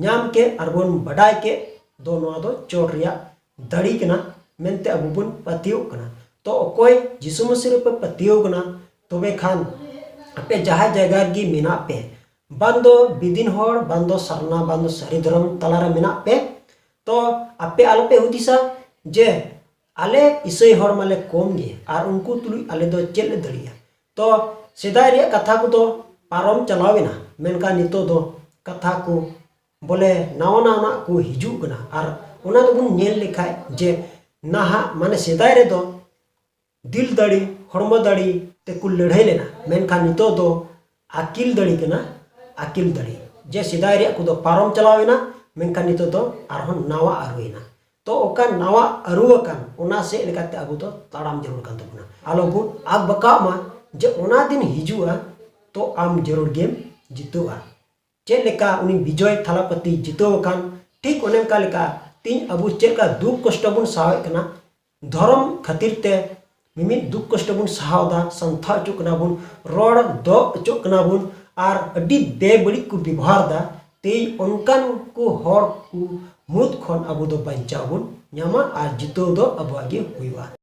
ᱧᱟᱢ ᱠᱮᱫ ᱟᱨ ᱵᱚᱱ ᱵᱟᱰᱟᱭ ᱠᱮᱫ ᱫᱚ ᱱᱚᱣᱟ ᱫᱚ ᱪᱚᱴ ᱨᱮᱭᱟᱜ ᱫᱟᱲᱮ ᱠᱟᱱᱟ ᱢᱮᱱᱛᱮ ᱟᱵᱚ ᱵᱚᱱ ᱯᱟᱹᱛᱭᱟᱹᱣ ᱠᱟᱱᱟ᱾ ᱛᱚ ᱚᱠᱚᱭ ᱡᱤᱥᱩ ᱢᱟᱹᱥᱤ ᱨᱮᱯᱮ ᱯᱟᱹᱛᱭᱟᱹᱣ ᱠᱟᱱᱟ, ᱛᱚᱵᱮ ᱠᱷᱟᱱ ᱟᱯᱮ ᱡᱟᱦᱟᱸ ᱡᱟᱭᱜᱟ ᱨᱮᱜᱮ ᱢᱮᱱᱟᱜ ᱯᱮ, ᱵᱟᱝ ᱫᱚ ᱵᱤᱫᱤᱱ ᱦᱚᱲ, ᱵᱟᱝ ᱫᱚ ᱥᱟᱨᱱᱟ, ᱵᱟᱝ ᱫᱚ ᱥᱟᱹᱨᱤ ᱫᱷᱚᱨᱚᱢ ᱛᱟᱞᱟᱨᱮ ᱢᱮᱱᱟᱜ ᱯᱮ, ᱛᱚ ᱟᱯᱮ ᱟᱞᱚᱯᱮ ᱦᱩᱫᱤᱥᱟ ᱡᱮ ᱟᱞᱮ ᱤᱥᱟᱹᱭ ᱦᱚᱲ ᱢᱟᱞᱮ ᱠᱚᱢ ᱜᱮ ᱟᱨ ᱩᱱᱠᱩ ᱛᱩᱞᱩᱡ ᱟᱞᱮ ᱫᱚ ᱪᱮᱫ ᱞᱮ ᱫᱟᱲᱮᱭᱟᱜᱼᱟ᱾ ᱛᱚ ᱥᱮᱫᱟᱭ ᱨᱮᱭᱟᱜ ᱠᱟᱛᱷᱟ ᱠᱚᱫᱚ ᱯᱟᱨᱚᱢ ᱪᱟᱞᱟᱣ ᱮᱱᱟ, ᱢᱮᱱᱠᱷᱟᱱ ᱱᱤᱛᱚᱜ ᱫᱚ ᱠᱟᱛᱷᱟ ᱠᱚ ᱵᱚᱞᱮ ᱱᱟᱣᱟ ᱱᱟᱣᱟᱱᱟᱜ ᱠᱚ ᱦᱤᱡᱩᱜ ᱠᱟᱱᱟ᱾ ᱟᱨ ᱚᱱᱟ ᱫᱚᱵᱚᱱ ᱧᱮᱞ ᱞᱮᱠᱷᱟᱡ ᱡᱮ ᱱᱟᱦᱟᱜ ᱢᱟᱱᱮ ᱥᱮᱫᱟᱭ ᱨᱮᱫᱚ ᱫᱤᱞ ᱫᱟᱲᱮ, ᱦᱚᱲᱢᱚ ᱫᱟᱲᱮ ᱛᱮᱠᱚ ᱞᱟᱹᱲᱦᱟᱹᱭ ᱞᱮᱱᱟ, ᱢᱮᱱᱠᱷᱟᱱ ᱱᱤᱛᱚᱜ ᱫᱚ ᱟᱹᱠᱤᱞ ᱫᱟᱲᱮ ᱠᱟᱱᱟ, ᱟᱹᱠᱤᱞ ᱫᱟᱲᱮ᱾ ᱡᱮ ᱥᱮᱫᱟᱭ ᱨᱮᱭᱟᱜ ᱠᱚᱫᱚ ᱯᱟᱨᱚᱢ ᱪᱟᱞᱟᱣ ᱮᱱᱟ, ᱢᱮᱱᱠᱷᱟᱱ ᱱᱤᱛᱚᱜ ᱫᱚ ᱟᱨᱦᱚᱸ ᱱᱟᱣᱟ ᱟᱹᱨᱩᱭᱮᱱᱟ᱾ ᱛᱚ ᱚᱠᱟ ᱱᱟᱣᱟ ᱟᱹᱨᱩ ᱟᱠᱟᱱ, ᱚᱱᱟ ᱥᱮᱫ ᱞᱮᱠᱟᱛᱮ ᱟᱵᱚ ᱫᱚ ᱛᱟᱲᱟᱢ ᱡᱟᱹᱨᱩᱲ ᱠᱟᱱ ᱛᱟᱵᱚᱱᱟ᱾ ᱟᱞᱚ ᱵᱚᱱ ᱟᱠ ᱵᱟᱠᱟᱜ ᱢᱟ ᱡᱮ ᱚᱱᱟ ᱫᱤᱱ ᱦᱤᱡᱩᱜᱼᱟ, ᱛᱚ ᱟᱢ ᱡᱟᱹᱨᱩᱲ ᱜᱮᱢ ᱡᱤᱛᱟᱹᱜᱼᱟ᱾ ᱪᱮᱫ ᱞᱮᱠᱟ ᱩᱱᱤ ᱵᱤᱡᱚᱭ ᱛᱷᱟᱞᱟᱯᱟᱛᱤ ᱡᱤᱛᱟᱹᱣ ᱟᱠᱟᱱ, ᱴᱷᱤᱠ ᱚᱱᱮ ᱚᱱᱠᱟ ᱞᱮᱠᱟ ᱛᱤᱦᱤᱧ ᱟᱵᱚ ᱪᱮᱫ ᱞᱮᱠᱟ ᱫᱩᱠ ᱠᱚᱥᱴᱚ ᱵᱚᱱ ᱥᱟᱦᱟᱣᱮᱫ ᱠᱟᱱᱟ, ᱫᱷᱚᱨᱚᱢ ᱠᱷᱟᱹᱛᱤᱨ ᱛᱮ ᱢᱤᱢᱤᱫ ᱫᱩᱠ ᱠᱚᱥᱴᱚ ᱵᱚᱱ ᱥᱟᱦᱟᱣ ᱮᱫᱟ, ᱥᱟᱱᱛᱷᱟ ᱦᱚᱪᱚᱜ ᱠᱟᱱᱟ ᱵᱚᱱ, ᱨᱚᱲ ᱫᱚ ᱦᱚᱪᱚᱜ ᱠᱟᱱᱟ ᱵᱚᱱ, ᱟᱨ ᱟᱹᱰᱤ ᱵᱮᱵᱟᱹᱲᱤᱡ ᱠᱚ ᱵᱮᱵᱚᱦᱟᱨ ᱮᱫᱟ᱾ ᱛᱮᱦᱮᱧ ᱚᱱᱠᱟᱱ ᱠᱚ ᱦᱚᱲ ᱠᱚ ᱢᱩᱫᱽ ᱠᱷᱚᱱ ᱟᱵᱚ ᱫᱚ ᱵᱟᱧᱪᱟᱣ ᱵᱚᱱ ᱧᱟᱢᱟ ᱟᱨ ᱡᱤᱛᱟᱹᱣ ᱫᱚ ᱟᱵᱚᱣᱟᱜ ᱜᱮ ᱦᱩᱭᱩᱜᱼᱟ᱾